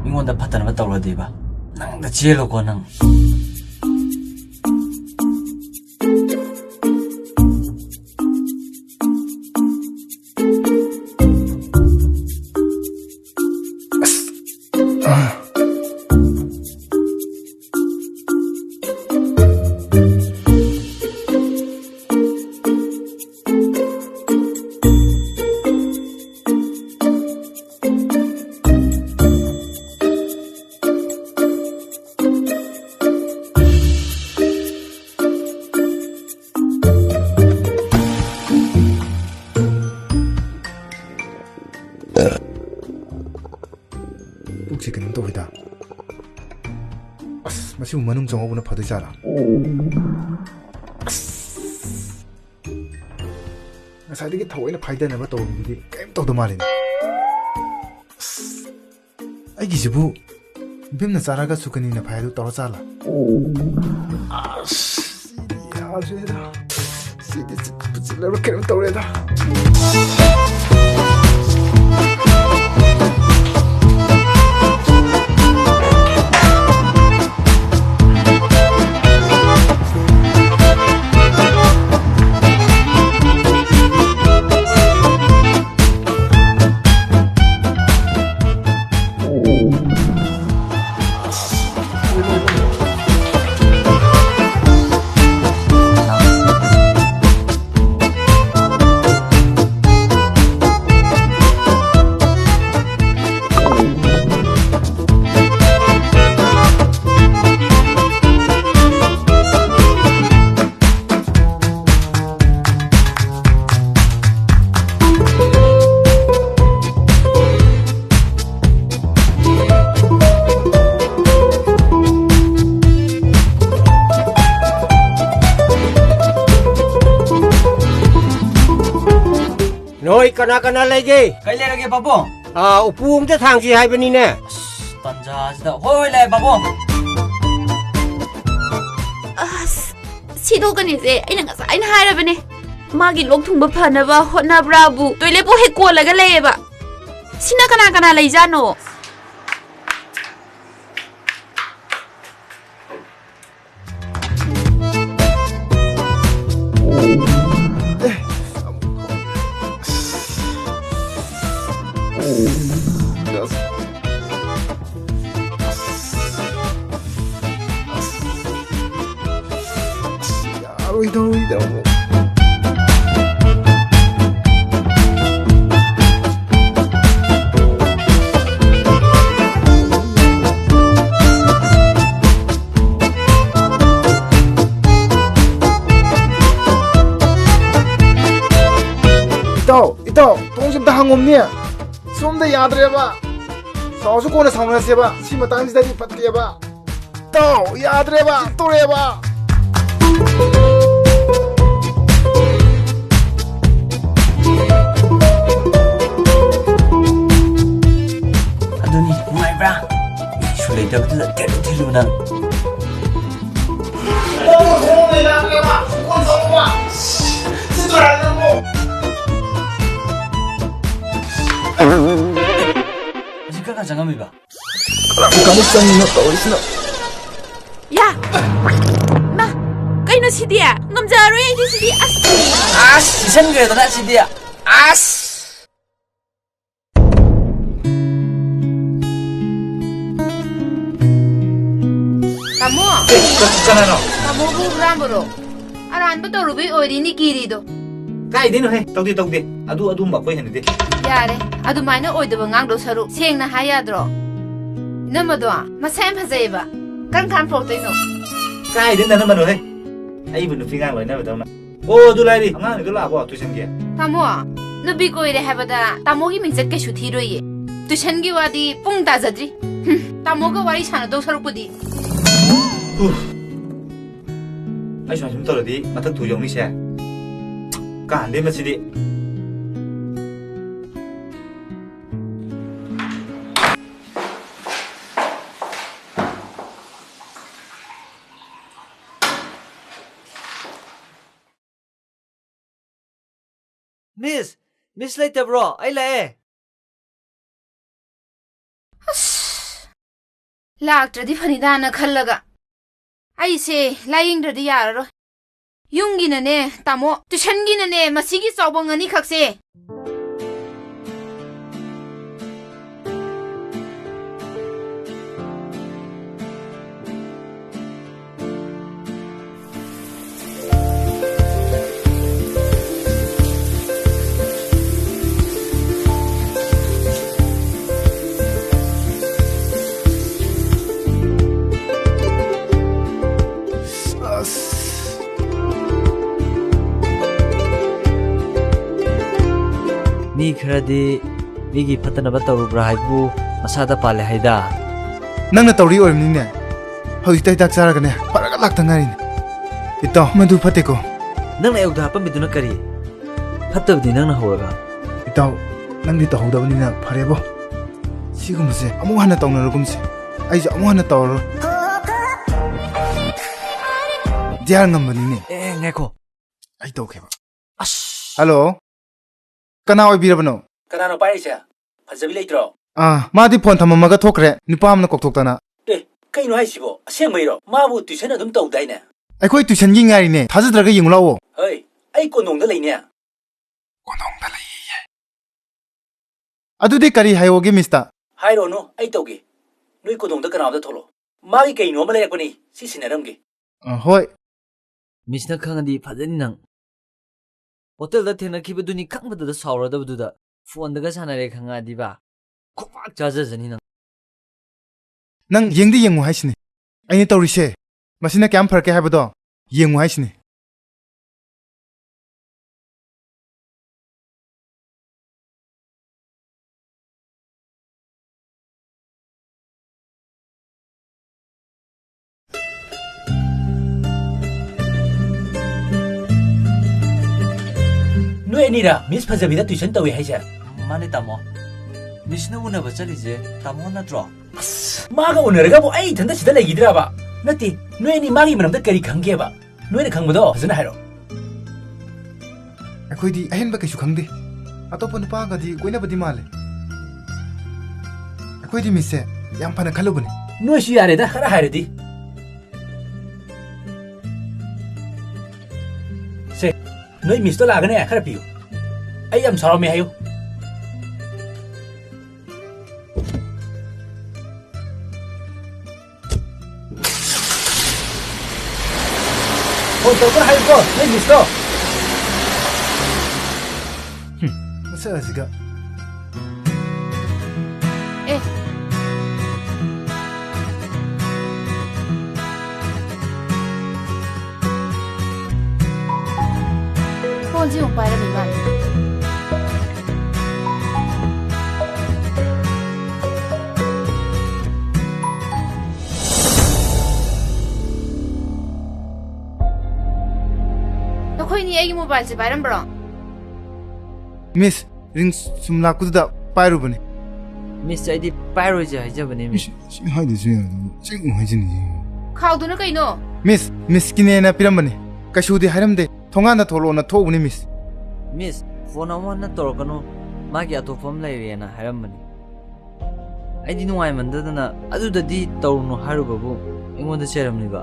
ꯃꯤꯉꯣꯟꯗ ꯐꯠꯇꯅꯕ ꯇꯧꯔꯗꯤꯕ꯫ ꯅꯪꯗ ꯆꯦꯜꯂꯣꯀꯣ ꯅꯪ꯫ ꯄꯨꯛꯁꯦ ꯀꯩꯅꯣꯝ ꯇꯧꯋꯤꯗ꯫ ꯑꯁ, ꯃꯁꯤꯕꯨ ꯃꯅꯨꯡ ꯆꯪꯍꯧꯕꯅ ꯐꯗꯣꯏ ꯖꯥꯠꯂꯥ? ꯑꯁ, ꯉꯁꯥꯏꯗꯒꯤ ꯊꯑꯣꯏꯅ ꯐꯥꯏꯗꯅꯕ ꯇꯧꯔꯤꯗꯨꯗꯤ ꯀꯔꯤꯝ ꯇꯧꯗ ꯃꯥꯜꯂꯤꯅꯦ꯫ ꯑꯁ, ꯑꯩꯒꯤꯁꯤꯕꯨ ꯚꯤꯝꯅ ꯆꯥꯔꯒ ꯁꯨꯀꯅꯤꯅ ꯐꯥꯏ ꯑꯗꯨ ꯇꯧꯔ ꯆꯥꯠꯂꯥ? ꯑꯁ, ꯁꯤꯗꯤ ꯌꯥꯗ꯭ꯔꯦꯗ꯫ ꯁꯤꯗꯤ ꯆꯤꯠꯄꯨ ꯆꯤꯠꯂꯕ꯭ꯔꯥ ꯀꯩꯅꯣꯝ ꯇꯧꯔꯦꯗ꯫ ꯅꯣꯏ ꯀꯅꯥ ꯀꯅꯥ ꯂꯩꯒꯦ? ꯀꯩ ꯂꯩꯔꯒꯦ, ꯄꯥꯕꯨꯡ? ꯑꯥ, ꯎꯄꯨ ꯑꯝꯇ ꯊꯥꯡꯁꯤ ꯍꯥꯏꯕꯅꯤꯅꯦ꯫ ꯑꯁ, ꯇꯟꯖꯥꯁꯤꯗ꯫ ꯍꯣꯏ, ꯍꯣꯏ, ꯂꯩ, ꯄꯥꯕꯨꯡ꯫ ꯑꯁ, ꯁꯤꯗꯣꯛꯀꯅꯤꯁꯦ ꯑꯩꯅ ꯉꯁꯥꯏꯅ ꯍꯥꯏꯔꯕꯅꯦ꯫ ꯃꯥꯒꯤ ꯂꯣꯛ ꯊꯨꯡꯕ ꯐꯅꯕ ꯍꯣꯠꯅꯕ꯭ꯔꯥꯕꯨ ꯇꯣꯏꯂꯦꯠꯄꯨ ꯍꯦꯛ ꯀꯣꯜꯂꯒ ꯂꯩꯌꯦꯕ꯫ ꯁꯤꯅ ꯀꯅꯥ ꯀꯅꯥ ꯂꯩꯖꯥꯠꯅꯣ? ꯌꯥꯔꯣꯏꯗꯧꯔꯤꯗ ꯑꯃꯨꯛ꯫ ꯏꯇꯥꯎ, ꯏꯇꯥꯎ, ꯊꯣꯡꯁꯦ ꯑꯝꯇ ꯍꯥꯡꯉꯣꯝꯅꯦ꯫ ꯁꯣꯝꯗ ꯌꯥꯗ꯭ꯔꯦꯕ꯫ ꯆꯥꯎꯁꯨ ꯀꯣꯟꯅ ꯁꯥꯎꯅꯔꯁꯦꯕ꯫ ꯁꯤ ꯃꯇꯥꯡꯁꯤꯗꯗꯤ ꯐꯠꯇꯦꯕ꯫ ꯇꯥꯎ, ꯌꯥꯗ꯭ꯔꯦꯕ꯫ ꯆꯤꯠꯇꯣꯔꯦꯕ꯫ ꯑꯗꯨꯅꯤ, ꯅꯨꯡꯉꯥꯏꯕ꯭ꯔꯥ? ꯏꯁꯨ ꯂꯩꯇꯕꯗꯨꯗ ꯊꯤꯜꯂꯨ ꯊꯤꯜꯂꯨ ꯅꯪ꯫ ꯍꯧꯖꯤꯛ ꯀꯔꯝ ꯀꯥꯟ ꯆꯪꯉꯝꯃꯤꯕ? ꯀꯔꯝ ꯀꯥꯟꯗ ꯆꯪꯉꯤꯅꯣ ꯇꯧꯔꯤꯁꯤꯅ? ꯌꯥ! ꯃꯥ! ꯀꯩꯅꯣ ꯁꯤꯗꯤ? ꯉꯝꯖꯔꯔꯣꯏ ꯑꯩꯗꯤ ꯁꯤꯗꯤ꯫ ꯑꯁ! ꯑꯁ! ꯁꯤꯁꯟꯈ꯭ꯔꯦꯗꯅ ꯁꯤꯗꯤ꯫ ꯑꯁ! ꯇꯥꯃꯣ! ꯑꯦ, ꯀ-, ꯀꯅꯥꯅꯣ? ꯇꯥꯃꯣꯕꯨ ꯍꯨꯔꯥꯟꯕꯔꯣ? ꯑꯔꯥꯟꯕ ꯇꯧꯔꯨꯕꯩ ꯑꯣꯏꯔꯤꯅꯤ ꯀꯤꯔꯤꯗꯣ꯫ ꯀꯥꯏꯗꯩꯅꯣꯍꯦ? ꯇꯧꯗꯦ, ꯇꯧꯗꯦ꯫ ꯑꯗꯨ, ꯑꯗꯨꯝꯕ ꯑꯩꯈꯣꯏ ꯍꯩꯅꯗꯦ꯫ ꯌꯥꯔꯦ, ꯑꯗꯨꯃꯥꯏꯅ ꯑꯣꯏꯗꯕ ꯉꯥꯡꯗꯧ ꯁꯔꯨꯛ ꯁꯦꯡꯅ ꯍꯥꯏ ꯌꯥꯗ꯭ꯔꯣ? ꯏꯅꯝꯃꯗꯣ ꯃꯁꯛ ꯌꯥꯝ ꯐꯖꯩꯌꯦꯕ꯫ ꯀꯔꯝ ꯀꯥꯟ ꯄꯨꯔꯛꯇꯣꯏꯅꯣ? ꯀꯥꯏꯗꯩ ꯅꯅꯝꯃꯅꯣꯍꯦ? ꯑꯩꯕꯨ ꯅꯨꯄꯤ ꯑꯉꯥꯡ ꯂꯣꯏꯅꯕꯗꯧꯅ꯫ ꯑꯣ, ꯑꯗꯨ ꯂꯥꯏꯔꯤ, ꯑꯉꯥꯡꯅꯤꯗꯣ ꯂꯥꯛꯑꯕꯣ ꯇꯨꯏꯁꯟꯒꯤ? ꯇꯥꯃꯣ, ꯅꯨꯄꯤ ꯀꯣꯏꯔꯦ ꯍꯥꯏꯕꯗ ꯇꯥꯃꯣꯒꯤ ꯃꯤꯡꯆꯠ ꯀꯩꯁꯨ ꯊꯤꯔꯣꯏꯌꯦ꯫ ꯇꯨꯏꯁꯟꯒꯤ ꯋꯥꯗꯤ ꯄꯨꯡ ꯇꯥꯖꯗ꯭ꯔꯤ꯫ ꯍꯨꯝ, ꯇꯥꯃꯣꯒ ꯋꯥꯔꯤ ꯁꯥꯟꯅꯗꯧ ꯁꯔꯨꯛꯄꯨꯗꯤ꯫ ꯎꯐ꯫ ꯑꯩ ꯁꯨꯃꯥꯏ ꯁꯨꯝ ꯇꯧꯔꯗꯤ ꯃꯊꯛ ꯊꯨ ꯌꯧꯅꯤꯁꯦ꯫ ꯀꯥꯟꯗꯦ ꯃꯁꯤꯗꯤ꯫ ꯃꯤꯁ, ꯃꯤꯁ ꯂꯩꯇꯕ꯭ꯔꯣ? ꯑꯩ ꯂꯥꯛꯑꯦ꯫ ꯑꯁ, ꯂꯥꯛꯇ꯭ꯔꯗꯤ ꯐꯅꯤꯗꯥꯅ ꯈꯜꯂꯒ ꯑꯩꯁꯦ ꯂꯥꯌꯦꯡꯗ꯭ꯔꯗꯤ ꯌꯥꯔꯔꯣꯏ꯫ ꯌꯨꯝꯒꯤꯅꯅꯦ, ꯇꯥꯃꯣ, ꯇꯨꯏꯁꯟꯒꯤꯅꯅꯦ, ꯃꯁꯤꯒꯤ ꯆꯥꯎꯕ ꯉꯥꯅꯤ ꯈꯛꯁꯦ꯫ ꯑꯁ꯫ ꯃꯤ ꯈꯔꯗꯤ ꯃꯤꯒꯤ ꯐꯠꯇꯅꯕ ꯇꯧꯔꯨꯕ꯭ꯔꯥ ꯍꯥꯏꯕꯨ ꯏꯁꯥꯗ ꯄꯥꯜꯂꯦ ꯍꯥꯏꯗ꯫ ꯅꯪꯅ ꯇꯧꯔꯤ ꯑꯣꯏꯔꯝꯅꯤꯅꯦ꯫ ꯍꯧꯖꯤꯛꯇ ꯍꯤꯗꯥꯛ ꯆꯥꯔꯒꯅꯦ ꯐꯔꯒ ꯂꯥꯛꯇ ꯉꯥꯏꯔꯤꯅꯦ꯫ ꯏꯇꯥꯎ, ꯃꯗꯨ ꯐꯠꯇꯦꯀꯣ꯫ ꯅꯪꯅ ꯑꯌꯨꯛꯇ ꯍꯥꯞꯄꯝꯃꯤꯗꯨꯅ ꯀꯔꯤ? ꯐꯠꯇꯕꯗꯤ ꯅꯪꯅ ꯍꯧꯔꯒ꯫ ꯏꯇꯥꯎ, ꯅꯪꯗꯤ ꯇꯧꯍꯧꯗꯕꯅꯤꯅ ꯐꯔꯦꯕꯣ꯫ ꯁꯤꯒꯨꯝꯕꯁꯦ ꯑꯃꯨꯛ ꯍꯟꯅ ꯇꯧꯅꯔꯒꯨꯝꯁꯦ꯫ ꯑꯩꯁꯨ ꯑꯃꯨꯛ ꯍꯟꯅ ꯇꯧꯔꯔꯣꯏ꯫ ꯗꯤꯌꯥꯔ ꯉꯝꯕꯅꯤꯅꯦ꯫ ꯑꯦ, ꯉꯥꯏꯈꯣ꯫ ꯑꯩ ꯇꯧꯒꯦꯕ꯫ ꯑꯁ! ꯍꯜꯂꯣ? ꯀꯅꯥ ꯑꯣꯏꯕꯤꯔꯕꯅꯣ? ꯀꯅꯥꯅꯣ ꯄꯥꯏꯔꯤꯁꯦ? ꯐꯖꯕꯤ ꯂꯩꯇ꯭ꯔꯣ? ꯑꯥ, ꯃꯥꯗꯤ ꯐꯣꯟ ꯊꯝꯃꯝꯃꯒ ꯊꯣꯛꯈ꯭ꯔꯦ, ꯅꯨꯄꯥ ꯑꯃꯅ ꯀꯧꯊꯣꯛꯇꯅ꯫ ꯑꯦ, ꯀꯩꯅꯣ ꯍꯥꯏꯁꯤꯕꯣ? ꯑꯁꯦꯡꯕꯩꯔꯣ? ꯃꯥꯕꯨ ꯇꯨꯏꯁꯟ ꯑꯗꯨꯝ ꯇꯧꯗꯥꯏꯅꯦ? ꯑꯩꯈꯣꯏ ꯇꯨꯏꯁꯟꯒꯤ ꯉꯥꯏꯔꯤꯅꯦ, ꯊꯥꯖꯗ꯭ꯔꯒ ꯌꯦꯡꯉꯨ ꯂꯥꯛꯑꯣ꯫ ꯍꯣꯏ, ꯑꯩ ꯀꯣꯟꯗꯣꯡꯗ ꯂꯩꯅꯦ꯫ ꯀꯣꯟꯗꯣꯡꯗ ꯂꯩꯌꯦ꯫ ꯑꯗꯨꯗꯤ ꯀꯔꯤ ꯍꯥꯏꯌꯣꯒꯦ, ꯃꯤꯁꯇ? ꯍꯥꯏꯔꯣꯅꯨ, ꯑꯩ ꯇꯧꯒꯦ꯫ ꯅꯣꯏ ꯀꯣꯟꯗꯣꯡꯗ ꯀꯅꯥ ꯑꯝꯇ ꯊꯣꯛꯂꯛꯑꯣ꯫ ꯃꯥꯒꯤ ꯀꯩꯅꯣ ꯑꯃ ꯂꯩꯔꯛꯄꯅꯤ, ꯁꯤ ꯁꯤꯟꯅꯔꯝꯒꯦ꯫ ꯑ, ꯍꯣꯏ꯫ ꯃꯤꯁꯅ ꯈꯪꯉꯗꯤ ꯐꯖꯅꯤ ꯅꯪ꯫ ꯍꯣꯇꯦꯜꯗ ꯊꯦꯡꯅꯈꯤꯕꯗꯨꯅꯤ ꯈꯪꯕꯗꯨꯗ ꯁꯥꯎꯔꯗꯕꯗꯨꯗ ꯐꯣꯟꯗꯒ ꯁꯥꯟꯅꯔꯦ ꯈꯪꯉꯛꯑꯗꯤꯕ ꯈꯨꯄꯥꯛ ꯆꯥꯖꯖꯅꯤ ꯅꯪ꯫ ꯅꯪ ꯌꯦꯡꯗꯤ ꯌꯦꯡꯉꯨ ꯍꯥꯏꯁꯤꯅꯤ꯫ ꯑꯩꯅ ꯇꯧꯔꯤꯁꯦ ꯃꯁꯤꯅ ꯀꯌꯥꯝ ꯐꯔꯛꯀꯦ ꯍꯥꯏꯕꯗꯣ ꯌꯦꯡꯉꯨ ꯍꯥꯏꯁꯤꯅꯤ꯫ ꯅꯣꯏ ꯑꯅꯤꯔꯥ ꯃꯤꯁ ꯐꯖꯕꯤꯗ ꯇꯨꯏꯁꯟ ꯇꯧꯏ ꯍꯥꯏꯁꯦ? ꯃꯥꯅꯦ, ꯇꯥꯃꯣ꯫ ꯃꯤꯁꯅ ꯎꯅꯕ ꯆꯠꯂꯤꯁꯦ ꯇꯥꯃꯣ ꯅꯠꯇ꯭ꯔꯣ? ꯑꯁ, ꯃꯥꯒ ꯎꯅꯔꯒꯕꯨ ꯑꯩ ꯏꯊꯟꯇ ꯁꯤꯗ ꯂꯩꯈꯤꯗ꯭ꯔꯕ? ꯅꯠꯇꯦ, ꯅꯣꯏ ꯑꯅꯤ ꯃꯥꯒꯤ ꯃꯔꯝꯗ ꯀꯔꯤ ꯈꯪꯒꯦꯕ? ꯅꯣꯏꯅ ꯈꯪꯕꯗꯣ ꯐꯖꯅ ꯍꯥꯏꯔꯛꯑꯣ꯫ ꯑꯩꯈꯣꯏꯗꯤ ꯑꯍꯦꯟꯕ ꯀꯩꯁꯨ ꯈꯪꯗꯦ꯫ ꯑꯇꯣꯞꯄ ꯅꯨꯄꯥꯒꯗꯤ ꯀꯣꯏꯅꯕꯗꯤ ꯃꯥꯜꯂꯦ꯫ ꯑꯩꯈꯣꯏꯗꯤ ꯃꯤꯁꯁꯦ ꯌꯥꯝ ꯐꯅ ꯈꯜꯂꯨꯕꯅꯤ꯫ ꯅꯣꯏꯁꯨ ꯌꯥꯔꯦꯗ, ꯈꯔ ꯍꯥꯏꯔꯗꯤ꯫ ꯁꯦ, ꯅꯣꯏ ꯃꯤꯁꯇꯣ ꯂꯥꯛꯑꯒꯅꯦ, ꯈꯔ ꯄꯤꯌꯨ꯫ ꯑꯩ ꯌꯥꯝ ꯁꯥꯎꯔꯝꯃꯦ ꯍꯥꯏꯌꯨ꯫ ꯐꯣꯟ ꯇꯧꯔꯛꯄ꯭ꯔꯥ ꯍꯥꯏꯌꯨꯀꯣ, ꯅꯣꯏ ꯃꯤꯁꯇꯣ꯫ ꯍꯨꯝ, ꯃꯁꯛ ꯑꯁꯤꯒ꯫ ꯑꯦ꯫ ꯐꯣꯟꯁꯤ ꯑꯃꯨꯛ ꯄꯥꯏꯔꯝꯃꯤ ꯃꯥꯜꯂꯦ꯫ ꯅꯣꯏꯅꯤ ꯑꯩꯒꯤ ꯃꯣꯕꯥꯏꯜꯁꯦ ꯄꯥꯏꯔꯝꯕ꯭ꯔꯣ? ꯃꯤꯁ, ꯔꯤꯡ ꯁꯨꯝ ꯂꯥꯛꯄꯗꯨꯗ ꯄꯥꯏꯔꯨꯕꯅꯦ꯫ ꯃꯤꯁ, ꯑꯩꯗꯤ ꯄꯥꯏꯔꯣꯏꯁꯦ ꯍꯥꯏꯖꯕꯅꯦ, ꯃꯤꯁ꯫ ꯁꯤ ꯍꯥꯏꯗꯁꯨ ꯌꯥꯗꯕ, ꯆꯤꯛ ꯑꯃꯨꯛ ꯍꯥꯏꯖꯤꯟꯅꯤꯁꯦ꯫ ꯈꯥꯎꯗꯨꯅ ꯀꯩꯅꯣ? ꯃꯤꯁ, ꯃꯤꯁꯀꯤꯅꯦꯅ ꯄꯤꯔꯝꯕꯅꯦ꯫ ꯀꯩꯁꯨꯗꯤ ꯍꯥꯏꯔꯝꯗꯦ꯫ ꯊꯣꯡꯒꯥꯟꯗ ꯊꯣꯛꯂꯛꯑꯣꯅ ꯊꯣꯛꯎꯕꯅꯦ, ꯃꯤꯁ꯫ ꯃꯤꯁ, ꯐꯣꯟ ꯑꯃꯨꯛ ꯍꯟꯅ ꯇꯧꯔꯛꯀꯅꯨ꯫ ꯃꯥꯒꯤ ꯑꯇꯣꯞꯄ ꯑꯃ ꯂꯩꯔꯦꯅ ꯍꯥꯏꯔꯝꯕꯅꯤ꯫ ꯑꯩꯗꯤ ꯅꯨꯡꯉꯥꯏꯃꯟꯗꯗꯅ ꯑꯗꯨꯗꯗꯤ ꯇꯧꯔꯨꯅꯨ ꯍꯥꯏꯔꯨꯕꯕꯨ ꯑꯩꯉꯣꯟꯗ ꯆꯩꯔꯝꯂꯤꯕ꯫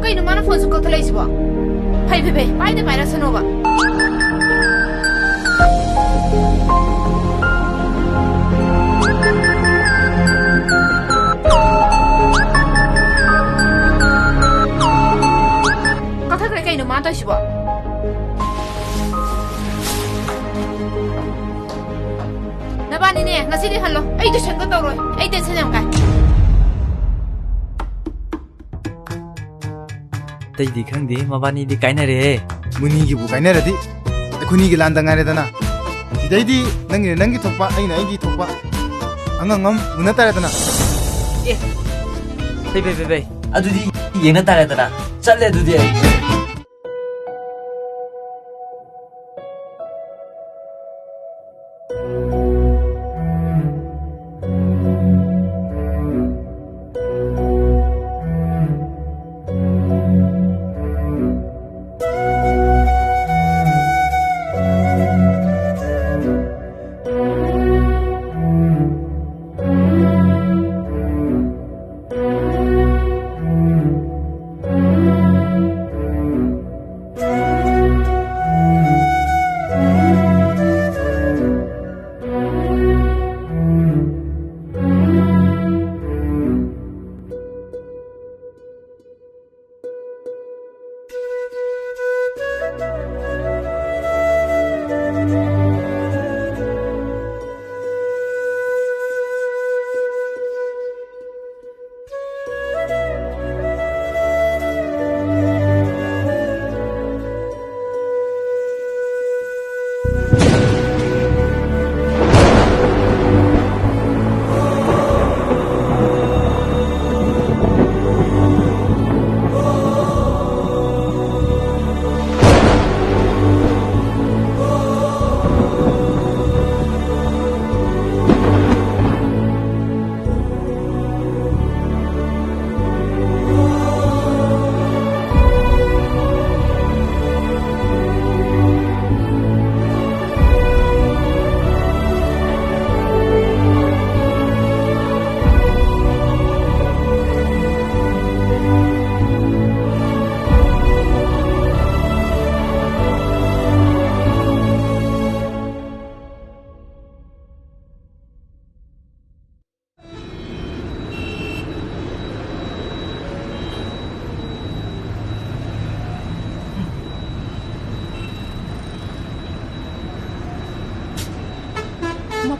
ꯀꯩꯅꯣ ꯃꯥꯅ ꯐꯣꯟ ꯁꯨꯝ ꯀꯛꯊꯠꯂꯛꯏꯁꯤꯕꯣ? ꯐꯩ, ꯐꯩ, ꯐꯩ, ꯄꯥꯏꯗ ꯄꯥꯏꯔꯁꯅꯣꯕ꯫ ꯀꯛꯊꯠꯈ꯭ꯔꯦ ꯀꯩꯅꯣ ꯃꯥ ꯇꯧꯏꯁꯤꯕꯣ? ꯅꯕꯥꯅꯤꯅꯦ ꯉꯁꯤꯗꯤ ꯍꯜꯂꯣ, ꯑꯩ ꯇꯨꯏꯁꯟꯒ ꯇꯧꯔꯣꯏ, ꯑꯩ ꯇꯦꯟꯁꯟ ꯌꯥꯝ ꯀꯥꯏ꯫ ꯑꯇꯩꯗꯤ ꯈꯪꯗꯦ, ꯃꯕꯥꯅꯤꯗꯤ ꯀꯥꯏꯅꯔꯦꯍꯦ꯫ ꯃꯣꯏꯅꯤꯒꯤꯕꯨ ꯀꯥꯏꯅꯔꯗꯤ ꯑꯩꯈꯣꯏꯅꯤꯒꯤ ꯂꯥꯟꯗ ꯉꯥꯏꯔꯦꯗꯅ꯫ ꯁꯤꯗꯩꯗꯤ ꯅꯪꯒꯤꯅ ꯅꯪꯒꯤ ꯊꯣꯛꯄ, ꯑꯩꯅ ꯑꯩꯒꯤ ꯊꯣꯛꯄ, ꯑꯉꯝ ꯑꯉꯝ ꯎꯅ ꯇꯥꯔꯦꯗꯅ꯫ ꯑꯦ, ꯐꯩ, ꯐꯩ, ꯐꯩ, ꯐꯩ꯫ ꯑꯗꯨꯗꯤ ꯌꯦꯡꯅ ꯇꯥꯔꯦꯗꯅ꯫ ꯆꯠꯂꯦ ꯑꯗꯨꯗꯤ ꯑꯩ꯫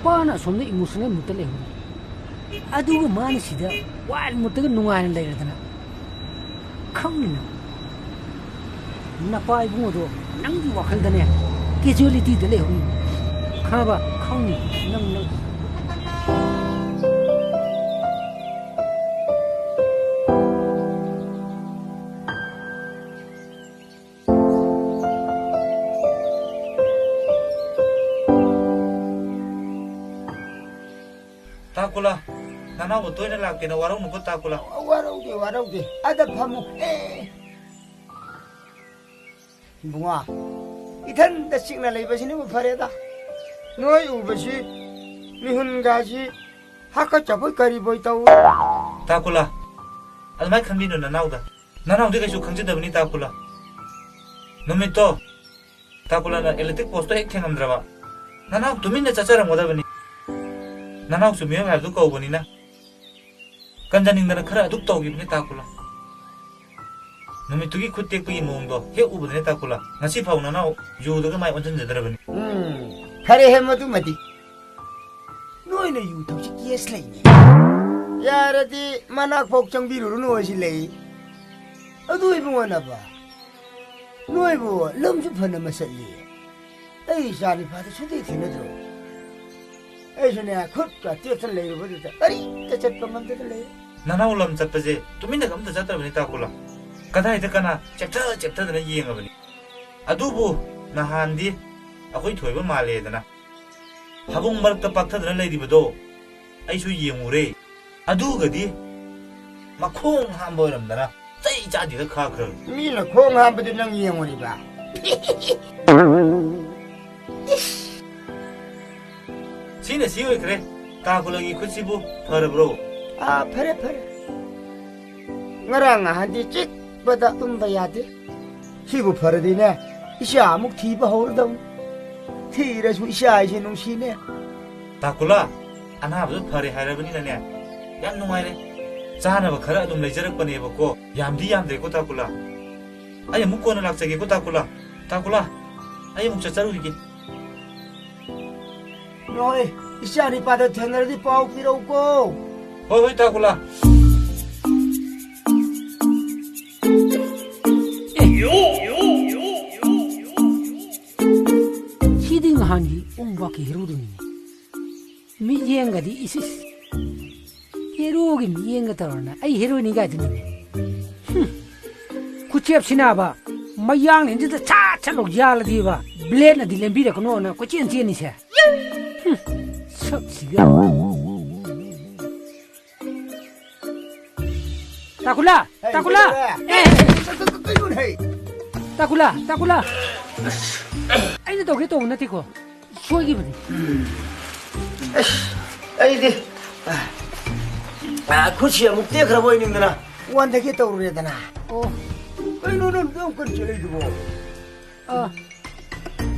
ꯃꯥꯅ ꯑꯁꯣꯝꯗ emotional moodꯇ ꯂꯩꯍꯧꯔꯤ, ꯑꯗꯨꯒ ꯃꯥꯅ ꯁꯤꯗ wild moodꯇꯒ ꯅꯨꯡꯉꯥꯏꯅ ꯂꯩꯔꯗꯅ꯫ ꯈꯪꯅꯤ ꯅꯪ꯫ ꯅꯄꯥ ꯏꯕꯨꯡꯉꯣꯗꯣ ꯅꯪꯒꯤ ꯋꯥꯈꯜꯗꯅꯦ casualityꯗ ꯂꯩꯍꯧꯔꯤꯅꯤ꯫ ꯈꯪꯉꯕ? ꯈꯪꯅꯤ ꯅꯪ, ꯅꯪ꯫ ꯇꯥꯀꯨꯂꯥ, ꯅꯅꯥꯎꯕ ꯇꯣꯏꯅ ꯂꯥꯛꯇꯦꯅ ꯋꯥꯔꯧꯅꯨꯀꯣ, ꯇꯥꯀꯨꯂꯥ꯫ ꯋꯥꯔꯧꯗꯦ, ꯋꯥꯔꯧꯗꯦ꯫ ꯑꯗ ꯐꯝꯃꯨ꯫ ꯑꯦ꯫ ꯏꯕꯨꯡꯉꯣ, ꯏꯊꯟꯇ ꯆꯤꯛꯅ ꯂꯩꯕꯁꯤꯅꯕꯨ ꯐꯔꯦꯗ꯫ ꯅꯣꯏ ꯎꯕꯁꯤ ꯃꯤꯍꯨꯟꯒꯥꯁꯤ ꯍꯥꯀꯠꯆꯕꯣꯏ ꯀꯔꯤꯕꯣꯏ ꯇꯧ꯫ ꯇꯥꯀꯨꯂꯥ, ꯑꯗꯨꯃꯥꯏꯅ ꯈꯟꯕꯤꯅꯨ ꯅꯅꯥꯎꯗ꯫ ꯅꯅꯥꯎꯗꯤ ꯀꯩꯁꯨ ꯈꯪꯖꯗꯕꯅꯤ, ꯇꯥꯀꯨꯂꯥ꯫ ꯅꯨꯃꯤꯠꯇꯣ ꯇꯥꯀꯨꯂꯥꯅ electric postꯇꯣ ꯍꯦꯛ ꯊꯦꯡꯉꯝꯗ꯭ꯔꯕ, ꯅꯅꯥꯎ ꯇꯨꯃꯤꯟꯅ ꯆꯠꯆꯔꯝꯒꯗꯕꯅꯤ꯫ ꯅꯅꯥꯎꯁꯨ ꯃꯤꯑꯣꯏ ꯍꯥꯏꯕꯗꯨ ꯀꯧꯕꯅꯤꯅ꯫ ꯀꯟꯖꯅꯤꯡꯗꯅ ꯈꯔ ꯑꯗꯨꯛ ꯇꯧꯈꯤꯕꯅꯤ ꯇꯥꯀꯨꯂꯥ꯫ ꯅꯨꯃꯤꯠꯇꯨꯒꯤ ꯈꯨꯠ ꯇꯦꯛꯄꯒꯤ ꯃꯑꯣꯡꯗꯣ ꯍꯦꯛ ꯎꯕꯗꯅꯦ ꯇꯥꯀꯨꯂꯥ, ꯉꯁꯤ ꯐꯥꯎ ꯅꯅꯥꯎ ꯌꯨꯗꯒ ꯃꯥꯏ ꯑꯣꯟꯁꯤꯟꯖꯗ꯭ꯔꯕꯅꯤ꯫ ꯎꯝ, ꯐꯔꯦꯍꯦ ꯃꯗꯨꯃꯗꯤ꯫ ꯅꯣꯏꯅ ꯌꯨ ꯊꯛꯁꯤ case ꯂꯩꯅꯦ꯫ ꯌꯥꯔꯗꯤ ꯃꯅꯥꯛꯐꯥꯎ ꯆꯪꯕꯤꯔꯨꯔꯅꯨ ꯍꯥꯏꯁꯤ ꯂꯩ꯫ ꯑꯗꯨ ꯏꯕꯨꯡꯉꯣ ꯅꯄꯥ, ꯅꯣꯏꯕꯨ ꯂꯝꯁꯨ ꯐꯅ ꯃꯁꯠꯂꯤ꯫ ꯑꯩ ꯏꯆꯥ ꯅꯤꯄꯥꯗ ꯁꯨꯡꯊꯤ ꯊꯦꯡꯅꯗ꯭ꯔꯣ? ꯑꯩꯁꯨꯅꯦ, ꯈꯨꯠꯀ ꯇꯦꯛꯇꯅ ꯂꯩꯔꯨꯕꯗꯨꯗ ꯀꯔꯤꯝꯇ ꯆꯠꯄ ꯉꯝꯗꯅ ꯂꯩ꯫ ꯅꯅꯥꯎ ꯂꯝ ꯆꯠꯄꯁꯦ ꯇꯨꯃꯤꯟꯅꯒ ꯑꯝꯇ ꯆꯠꯇ꯭ꯔꯕꯅꯤ ꯇꯥꯀꯨꯂꯥ꯫ ꯀꯗꯥꯏꯗ ꯀꯅꯥ ꯆꯦꯞꯊ ꯆꯦꯞꯊꯗꯅ ꯌꯦꯡꯉꯕꯅꯤ꯫ ꯑꯗꯨꯕꯨ ꯅꯍꯥꯟꯗꯤ ꯑꯩꯈꯣꯏ ꯊꯣꯏꯕ ꯃꯥꯜꯂꯦꯗꯅ ꯐꯃꯨꯡ ꯃꯔꯛꯇ ꯄꯥꯛꯊꯗꯅ ꯂꯩꯔꯤꯕꯗꯣ ꯑꯩꯁꯨ ꯌꯦꯡꯉꯨꯔꯦ꯫ ꯑꯗꯨꯒꯗꯤ ꯃꯈꯣꯡ ꯍꯥꯝꯕ ꯑꯣꯏꯔꯝꯗꯅ ꯆꯩ ꯆꯥꯗꯦꯗ ꯈꯥꯈ꯭ꯔꯕꯅꯤ꯫ ꯃꯤꯅ ꯈꯣꯡ ꯍꯥꯝꯕꯗꯨ ꯅꯪ ꯌꯦꯡꯉꯨꯔꯤꯕ? ꯏꯁ! ꯁꯤꯅ ꯁꯤ ꯑꯣꯏꯈ꯭ꯔꯦ꯫ ꯇꯥꯀꯨꯂꯥꯒꯤ ꯈꯨꯠꯁꯤꯕꯨ ꯐꯔꯕ꯭ꯔꯣ? ꯑꯥ, ꯐꯔꯦ, ꯐꯔꯦ꯫ ꯉꯔꯥꯡ ꯅꯍꯥꯟꯗꯤ ꯆꯤꯛꯄꯗ ꯇꯨꯝꯕ ꯌꯥꯗꯦ꯫ ꯁꯤꯕꯨ ꯐꯔꯗꯤꯅꯦ, ꯏꯆꯥ ꯑꯃꯨꯛ ꯊꯤꯕ ꯍꯧꯔꯗꯧꯅꯤ꯫ ꯊꯤꯔꯁꯨ ꯏꯆꯥ ꯍꯥꯏꯁꯦ ꯅꯨꯡꯁꯤꯅꯦ꯫ ꯇꯥꯀꯨꯂꯥ, ꯑꯅꯥꯕꯗꯨ ꯐꯔꯦ ꯍꯥꯏꯔꯕꯅꯤꯅꯅꯦ, ꯌꯥꯝ ꯅꯨꯡꯉꯥꯏꯔꯦ꯫ ꯆꯥꯅꯕ ꯈꯔ ꯑꯗꯨꯝ ꯂꯩꯖꯔꯛꯄꯅꯦꯕꯀꯣ꯫ ꯌꯥꯝꯗꯤ ꯌꯥꯝꯗ꯭ꯔꯦꯀꯣ ꯇꯥꯀꯨꯂꯥ꯫ ꯑꯩ ꯑꯃꯨꯛ ꯀꯣꯟꯅ ꯂꯥꯛꯆꯒꯦꯀꯣ ꯇꯥꯀꯨꯂꯥ꯫ ꯇꯥꯀꯨꯂꯥ, ꯑꯩ ꯑꯃꯨꯛ ꯆꯠꯆꯔꯨꯈꯤꯒꯦ꯫ ꯅꯣꯏ, ꯏꯆꯥ ꯅꯤꯄꯥꯗ ꯊꯦꯡꯅꯔꯗꯤ ꯄꯥꯎ ꯄꯤꯔꯧꯀꯣ꯫ ꯍꯣꯏ, ꯍꯣꯏ, ꯇꯥꯀꯨꯂꯥ꯫ ꯁꯤꯗꯤ ꯅꯍꯥꯟꯒꯤ ꯎꯪꯕꯥꯛꯀꯤ ꯍꯦꯔꯣꯗꯨꯅꯤꯅꯦ꯫ ꯃꯤꯠꯌꯦꯡꯒꯗꯤ ꯏꯁ ꯏꯁ꯫ ꯍꯦꯔꯣꯒꯤ ꯃꯤꯠꯌꯦꯡꯒ ꯇꯧꯔꯅ ꯑꯩ ꯍꯦꯔꯣꯏꯅꯤ ꯀꯥꯏꯗꯨꯅꯤꯅꯦ꯫ ꯍꯨꯝ꯫ ꯈꯨꯆꯦꯞꯁꯤꯅꯕ ꯃꯌꯥꯡ ꯂꯦꯟꯖꯗ ꯁꯠ ꯁꯠ ꯂꯧ ꯌꯥꯜꯂꯗꯤꯕ ꯕ꯭ꯂꯦꯠꯅꯗꯤ ꯂꯦꯝꯕꯤꯔꯛꯀꯅꯣꯅ ꯀꯣꯏꯆꯦꯟ ꯆꯦꯟꯅꯤꯁꯦ꯫ ꯍꯨꯝ꯫ ꯁꯛꯁꯤꯒ꯫ ꯇꯥꯀꯨꯂꯥ! ꯍꯩ, ꯇꯥꯀꯨꯂꯥ! ꯀꯩꯗꯧꯔꯦ? ꯑꯦ! ꯀ-, ꯀ-, ꯀ-, ꯀꯩꯅꯣꯅꯦ, ꯍꯩ? ꯇꯥꯀꯨꯂꯥ! ꯇꯥꯀꯨꯂꯥ! ꯑꯩꯅ ꯇꯧꯒꯦ ꯇꯧꯕ ꯅꯠꯇꯦꯀꯣ꯫ ꯁꯣꯏꯈꯤꯕꯅꯤ꯫ ꯑꯁ, ꯑꯩꯗꯤ, ꯑ, ꯑ, ꯈꯨꯠꯁꯤ ꯑꯃꯨꯛ ꯇꯦꯛꯈ꯭ꯔꯕꯣꯏ ꯅꯤꯡꯗꯅ ꯋꯥꯟꯊꯒꯦ ꯇꯧꯔꯨꯔꯦꯗꯅ꯫ ꯑꯣ꯫ ꯀꯩꯅꯣ ꯅꯪ ꯑꯗꯨꯛ ꯀꯟꯅ ꯆꯦꯜꯂꯛꯏꯗꯨꯕꯣ? ꯑ,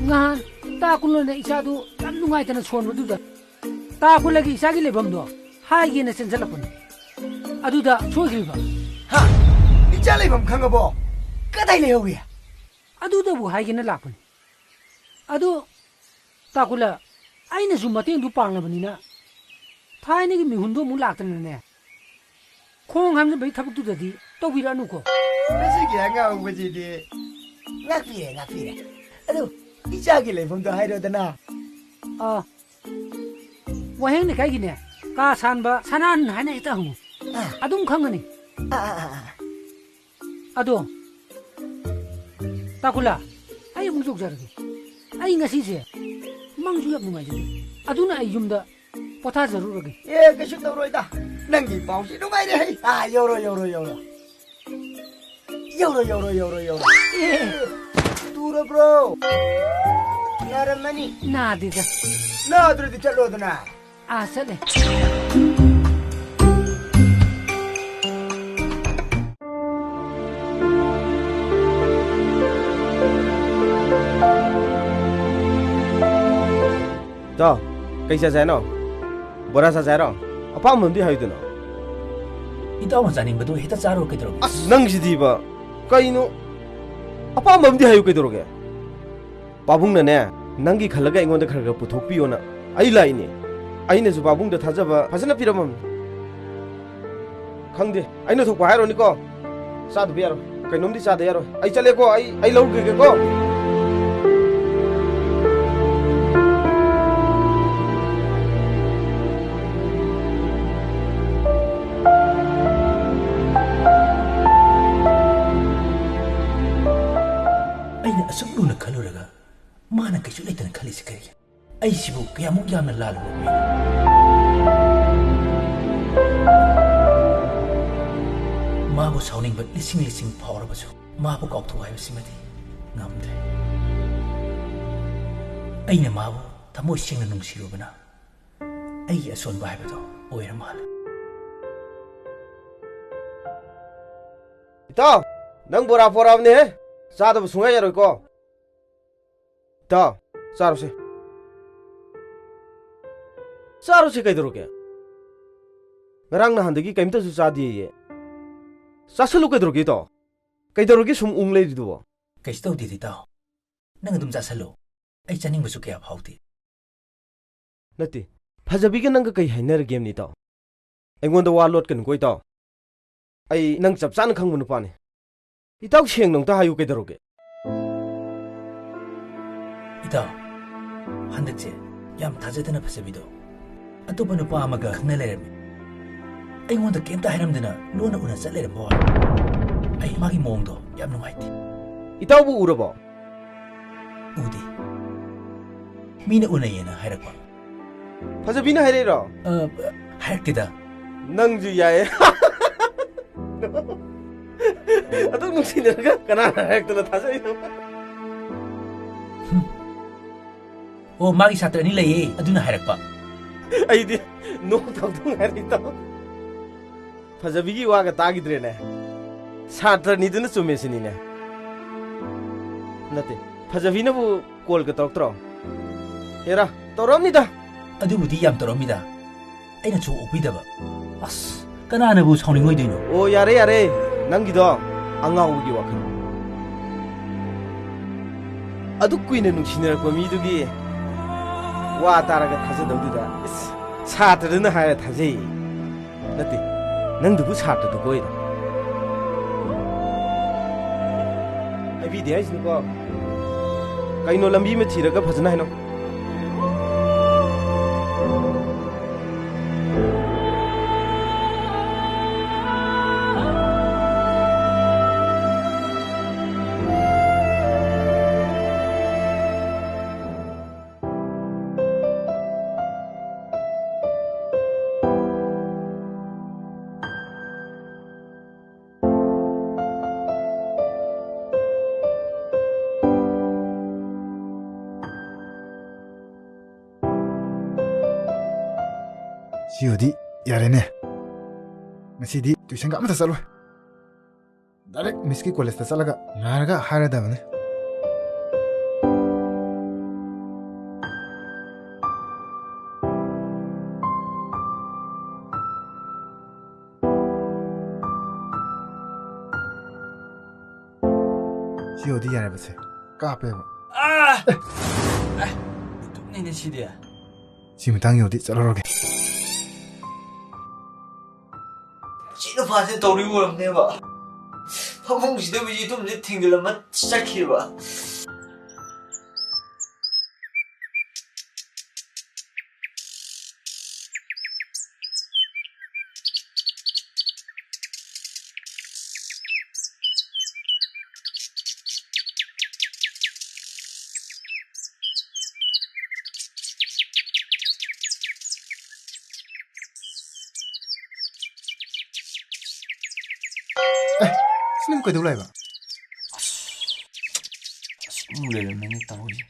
ꯅꯍꯥꯟ ꯇꯥꯀꯨꯂꯥꯅ ꯏꯆꯥꯗꯨ ꯌꯥꯝ ꯅꯨꯡꯉꯥꯏꯇꯅ ꯁꯣꯟꯕꯗꯨꯗ ꯇꯥꯀꯨꯂꯥꯒꯤ ꯏꯆꯥꯒꯤ ꯂꯩꯐꯝꯗꯣ ꯍꯥꯏꯒꯦꯅ ꯆꯦꯟꯁꯤꯜꯂꯛꯄꯅꯤ꯫ ꯑꯗꯨꯗ ꯁꯣꯏꯈ꯭ꯔꯤꯕ꯫ ꯍꯥ? ꯏꯆꯥ ꯂꯩꯐꯝ ꯈꯪꯉꯕꯣ? ꯀꯗꯥꯏ ꯂꯩꯍꯧꯏ? ꯑꯗꯨꯗꯕꯨ ꯍꯥꯏꯒꯦꯅ ꯂꯥꯛꯄꯅꯤ꯫ ꯑꯗꯨ, ꯇꯥꯀꯨꯂꯥ, ꯑꯩꯅꯁꯨ ꯃꯇꯦꯡꯗꯨ ꯄꯥꯡꯂꯕꯅꯤꯅ, ꯊꯥꯏꯅꯒꯤ ꯃꯤꯍꯨꯟꯗꯨ ꯑꯃꯨꯛ ꯂꯥꯛꯇꯅꯅꯦ, ꯈꯣꯡ ꯍꯥꯝꯖꯟꯕꯒꯤ ꯊꯕꯛꯇꯨꯗꯗꯤ ꯇꯧꯕꯤꯔꯛꯑꯅꯨꯀꯣ꯫ ꯃꯁꯤꯒꯤ ꯑꯉꯥꯎꯕꯁꯤꯗꯤ꯫ ꯉꯥꯛꯄꯤꯔꯦ, ꯉꯥꯛꯄꯤꯔꯦ꯫ ꯑꯗꯨ, ꯏꯆꯥꯒꯤ ꯂꯩꯐꯝꯗꯣ ꯍꯥꯏꯔꯣꯗꯅ꯫ ꯑꯥ, ꯋꯥꯍꯦꯡ ꯂꯩꯀꯥꯏꯒꯤꯅꯦ, ꯀꯥ ꯁꯥꯟꯕ ꯁꯅꯥꯍꯟ ꯍꯥꯏꯅ ꯍꯦꯛꯇ ꯍꯪꯉꯨ꯫ ꯑꯥ꯫ ꯑꯗꯨꯝ ꯈꯪꯒꯅꯤ꯫ ꯑꯥ, ꯑꯥ, ꯑꯥ, ꯑꯥ꯫ ꯑꯗꯣ, ꯇꯥꯀꯨꯂꯥ, ꯑꯩ ꯑꯃꯨꯛ ꯌꯧꯖꯔꯒꯦ꯫ ꯑꯩ ꯉꯁꯤꯁꯦ ꯃꯪꯁꯨ ꯌꯥꯝ ꯅꯨꯡꯉꯥꯏꯖꯗꯦ꯫ ꯑꯗꯨꯅ ꯑꯩ ꯌꯨꯝꯗ ꯄꯣꯊꯥꯖꯔꯨꯔꯒꯦ꯫ ꯑꯦ, ꯀꯩꯁꯨ ꯇꯧꯔꯣꯏꯗ꯫ ꯅꯪꯒꯤ ꯄꯥꯎꯁꯤ ꯅꯨꯡꯉꯥꯏꯔꯦ ꯍꯩ꯫ ꯑꯥ, ꯌꯧꯔꯣ, ꯌꯧꯔꯣ, ꯌꯧꯔꯣ꯫ ꯌꯧꯔꯣ, ꯌꯧꯔꯣ, ꯌꯧꯔꯣ, ꯌꯧꯔꯣ꯫ ꯑꯦ꯫ ꯇꯨꯔꯕ꯭ꯔꯣ? ꯅꯥꯔꯝꯃꯅꯤ꯫ ꯅꯥꯗꯦꯗ꯫ ꯅꯥꯗ꯭ꯔꯗꯤ ꯆꯠꯂꯣꯗꯅ꯫ ꯑꯥ, ꯆꯠꯂꯦ꯫ ꯏꯇꯥꯎ, ꯀꯩ ꯆꯥꯁꯦ ꯍꯥꯏꯅꯣ? ꯕꯣꯔꯥ ꯆꯥꯁꯦ ꯍꯥꯏꯔꯣ? ꯑꯄꯥꯝꯕ ꯑꯃꯗꯤ ꯍꯥꯏꯌꯨꯗꯅ꯫ ꯏꯇꯥꯎꯅ ꯆꯥꯅꯤꯡꯕꯗꯨ ꯍꯦꯛꯇ ꯆꯥꯔꯣ ꯀꯩꯗꯧꯔꯒꯦ? ꯑꯁ, ꯅꯪꯁꯤꯗꯤꯕ꯫ ꯀꯩꯅꯣ? ꯑꯄꯥꯝꯕ ꯑꯃꯗꯤ ꯍꯥꯏꯌꯨ ꯀꯩꯗꯧꯔꯒꯦ? ꯄꯥꯕꯨꯡꯅꯅꯦ, ꯅꯪꯒꯤ ꯈꯜꯂꯒ ꯑꯩꯉꯣꯟꯗ ꯈꯔ ꯈꯔ ꯄꯨꯊꯣꯛꯄꯤꯌꯣꯅ ꯑꯩ ꯂꯥꯛꯏꯅꯦ꯫ ꯑꯩꯅꯁꯨ ꯄꯥꯕꯨꯡꯗ ꯊꯥꯖꯕ ꯐꯖꯅ ꯄꯤꯔꯝꯃꯕꯅꯤ꯫ ꯈꯪꯗꯦ, ꯑꯩꯅ ꯊꯣꯛꯄ ꯍꯥꯏꯔꯨꯅꯤꯀꯣ꯫ ꯆꯥꯗꯕ ꯌꯥꯔꯣꯏ, ꯀꯩꯅꯣꯝꯗꯤ ꯆꯥꯗ ꯌꯥꯔꯣꯏ꯫ ꯑꯩ ꯆꯠꯂꯦꯀꯣ, ꯑꯩ, ꯑꯩ ꯂꯧꯔꯨꯈꯤꯒꯦꯀꯣ꯫ ꯑꯩꯅ ꯑꯁꯨꯛ ꯂꯨꯅ ꯈꯜꯂꯨꯔꯒ ꯃꯥꯅ ꯀꯩꯁꯨ ꯂꯩꯇꯅ ꯈꯜꯂꯤꯁꯤ ꯀꯔꯤꯒꯤꯅꯣ? ꯑꯩꯁꯤꯕꯨ ꯀꯌꯥꯃꯨꯛ ꯌꯥꯝꯅ ꯂꯥꯜꯂꯨꯕ ꯃꯤꯅꯣ? ꯃꯥꯕꯨ ꯁꯥꯎꯅꯤꯡꯕ ꯂꯤꯁꯤꯡ ꯂꯤꯁꯤꯡ ꯐꯥꯎꯔꯕꯁꯨ, ꯃꯥꯕꯨ ꯀꯥꯎꯊꯣꯛꯎ ꯍꯥꯏꯕꯁꯤꯃꯗꯤ ꯉꯝꯗ꯭ꯔꯦ꯫ ꯑꯩꯅ ꯃꯥꯕꯨ ꯊꯃꯣꯏ ꯁꯦꯡꯅ ꯅꯨꯡꯁꯤꯔꯨꯕꯅ ꯑꯩꯒꯤ ꯑꯁꯣꯟꯕ ꯍꯥꯏꯕꯗꯣ ꯑꯣꯏꯔ ꯃꯥꯜꯂꯦ꯫ ꯏꯇꯥꯎ, ꯅꯪ ꯕꯣꯔꯥ ꯄꯣꯔꯛꯑꯕꯅꯦꯍꯦ꯫ ꯆꯥꯗꯕ ꯁꯨꯡꯌꯥ ꯌꯥꯔꯣꯏꯀꯣ꯫ ꯏꯇꯥꯎ, ꯆꯥꯔꯣꯁꯦ꯫ ꯆꯥꯔꯣꯁꯦ, ꯀꯩꯗꯧꯔꯒꯦ? ꯉꯔꯥꯡ ꯅꯍꯥꯟꯗꯒꯤ ꯀꯩꯝꯇꯁꯨ ꯆꯥꯗꯦꯌꯦ꯫ ꯆꯥꯁꯜꯂꯨ, ꯀꯩꯗꯧꯔꯒꯦ, ꯏꯇꯥꯎ? ꯀꯩꯗꯧꯔꯒꯦ ꯁꯨꯝ ꯎꯪ ꯂꯩꯔꯤꯗꯨꯕꯣ? ꯀꯩꯁꯨ ꯇꯧꯗꯦꯗ, ꯏꯇꯥꯎ꯫ ꯅꯪ ꯑꯗꯨꯝ ꯆꯥꯁꯜꯂꯣ꯫ ꯑꯩ ꯆꯥꯅꯤꯡꯕꯁꯨ ꯀꯌꯥ ꯐꯥꯎꯗꯦ꯫ ꯅꯠꯇꯦ, ꯐꯖꯕꯤꯒ ꯅꯪꯒ ꯀꯩ ꯍꯥꯏꯅꯔꯒꯦ ꯍꯥꯏꯕꯅꯤ, ꯏꯇꯥꯎ? ꯑꯩꯉꯣꯟꯗ ꯋꯥ ꯂꯣꯠꯀꯅꯨꯀꯣ, ꯏꯇꯥꯎ꯫ ꯑꯩ ꯅꯪ ꯆꯞ ꯆꯥꯅ ꯈꯪꯕ ꯅꯨꯄꯥꯅꯤ꯫ ꯏꯇꯥꯎ, ꯁꯦꯡꯅ ꯑꯝꯇ ꯍꯥꯏꯌꯨ, ꯀꯩꯗꯧꯔꯒꯦ? ꯏꯇꯥꯎ, ꯍꯟꯗꯛꯁꯦ ꯌꯥꯝ ꯊꯥꯖꯗꯅ ꯐꯖꯕꯤꯗꯣ ꯑꯇꯣꯞꯄ ꯅꯨꯄꯥ ꯑꯃꯒ ꯈꯪꯅ ꯂꯩꯔꯝꯃꯤ꯫ ꯑꯩꯉꯣꯟꯗ ꯀꯩꯝꯇ ꯍꯥꯏꯔꯝꯗꯅ ꯂꯣꯟꯅ ꯎꯅ ꯆꯠ ꯂꯩꯔꯝꯕ ꯋꯥꯅꯤ꯫ ꯑꯩ ꯃꯥꯒꯤ ꯃꯑꯣꯡꯗꯣ ꯌꯥꯝ ꯅꯨꯡꯉꯥꯏꯇꯦ꯫ ꯏꯇꯥꯎꯕꯨ ꯎꯔꯕꯣ? ꯎꯗꯦ꯫ ꯃꯤꯅ ꯎꯅꯩꯌꯦꯅ ꯍꯥꯏꯔꯛꯄ꯫ ꯐꯖꯕꯤꯅ ꯍꯥꯏꯔꯛꯏꯔꯣ? ꯑ, ꯍꯥꯏꯔꯛꯇꯦꯗ꯫ ꯅꯪꯁꯨ ꯌꯥꯏꯌꯦ꯫ ꯑꯗꯨꯛ ꯅꯨꯡꯁꯤꯅꯔꯒ ꯀꯅꯥꯅ ꯍꯥꯏꯔꯛꯇꯅ ꯊꯥꯖꯩꯅꯣ? ꯍꯨꯝ꯫ ꯑꯣ, ꯃꯥꯒꯤ ꯁꯥꯇ꯭ꯔ ꯑꯅꯤ ꯂꯩꯌꯦ, ꯑꯗꯨꯅ ꯍꯥꯏꯔꯛꯄ꯫ ꯑꯩꯗꯤ ꯅꯣꯛ ꯊꯧꯗꯣꯡ ꯍꯥꯏꯔꯛꯏ ꯇꯧ꯫ ꯐꯖꯕꯤꯒꯤ ꯋꯥꯒ ꯇꯥꯈꯤꯗ꯭ꯔꯦꯅꯦ꯫ ꯁꯥꯇ꯭ꯔꯅꯤꯗꯨꯅ ꯆꯨꯝꯃꯦ ꯁꯤꯅꯤꯅꯦ꯫ ꯅꯠꯇꯦ, ꯐꯖꯕꯤꯅꯕꯨ ꯀꯣꯜꯒ ꯇꯧꯔꯛꯇ꯭ꯔꯣ? ꯍꯦꯔꯥ, ꯇꯧꯔꯛꯑꯝꯅꯤꯗ꯫ ꯑꯗꯨꯕꯨꯗꯤ ꯌꯥꯝ ꯇꯧꯔꯝꯃꯤꯗ꯫ ꯑꯩꯅ ꯁꯨꯛ ꯑꯣꯛꯄꯤꯗꯕ꯫ ꯑꯁ, ꯀꯅꯥꯅꯕꯨ ꯁꯥꯎꯅꯤꯡꯉꯣꯏꯗꯣꯏꯅꯣ? ꯑꯣ, ꯌꯥꯔꯦ, ꯌꯥꯔꯦ꯫ ꯅꯪꯒꯤꯗꯣ ꯑꯉꯥꯎꯕꯒꯤ ꯋꯥꯈꯜ꯫ ꯑꯗꯨꯛ ꯀꯨꯏꯅ ꯅꯨꯡꯁꯤꯅꯔꯛꯄ ꯃꯤꯗꯨꯒꯤ ꯋꯥ ꯇꯥꯔꯒ ꯊꯥꯖꯗꯧꯗꯨꯗ, ꯏꯁ, ꯁꯥꯇ꯭ꯔꯗꯨꯅ ꯍꯥꯏꯔ ꯊꯥꯖꯩ꯫ ꯅꯠꯇꯦ, ꯅꯪꯗꯨꯕꯨ ꯁꯥꯇ꯭ꯔꯗꯨ ꯀꯣꯏꯔꯣ? ꯍꯥꯏꯕꯤꯗꯦ ꯍꯥꯏꯁꯤꯅꯤꯀꯣ꯫ ꯀꯩꯅꯣ, ꯂꯝꯕꯤ ꯑꯃ ꯊꯤꯔꯒ ꯐꯖꯅ ꯍꯥꯏꯅꯧ꯫ ꯁꯤ ꯑꯣꯏꯗꯤ ꯌꯥꯔꯦꯅꯦ꯫ ꯉꯁꯤꯗꯤ ꯇ꯭ꯌꯨꯁꯟꯒ ꯑꯃꯇ ꯆꯠꯂꯣꯏ꯫ ꯗꯥꯏꯔꯦꯛ ꯃꯤꯁꯀꯤ ꯀꯣꯂꯦꯖꯇ ꯆꯠꯂꯒ ꯉꯥꯏꯔꯒ ꯍꯥꯏꯔꯗꯕꯅꯤ꯫ ꯁꯤ ꯌꯧꯗꯤ ꯌꯥꯔꯦꯕꯁꯦ꯫ ꯀꯥꯞꯄꯦꯕ꯫ ꯑꯥ! ꯑꯦ! ꯏꯇꯨꯝꯅꯤꯅꯦ ꯁꯤꯗꯤ꯫ ꯁꯤ ꯃꯇꯥꯡ ꯌꯧꯗꯤ ꯆꯠꯂꯨꯔꯒꯦ꯫ ꯁꯤ ꯅꯨꯄꯥꯁꯦ ꯇꯧꯔꯤ ꯑꯣꯏꯔꯝꯅꯦꯕ꯫ ꯐꯃꯨꯡꯁꯤꯗ ꯃꯤ ꯏꯇꯨꯝꯁꯦ ꯊꯤꯡꯖꯤꯜꯂꯝꯃ ꯆꯠꯈꯤꯕ꯫ ꯑꯦ, ꯁꯤ ꯅꯪ ꯀꯩꯗꯧ ꯂꯥꯛꯏꯕ? ꯑꯁ, ꯑꯁ, ꯑꯃꯨꯛ ꯂꯩꯔꯝꯃꯦꯅꯦ ꯇꯧꯔꯤꯁꯦ꯫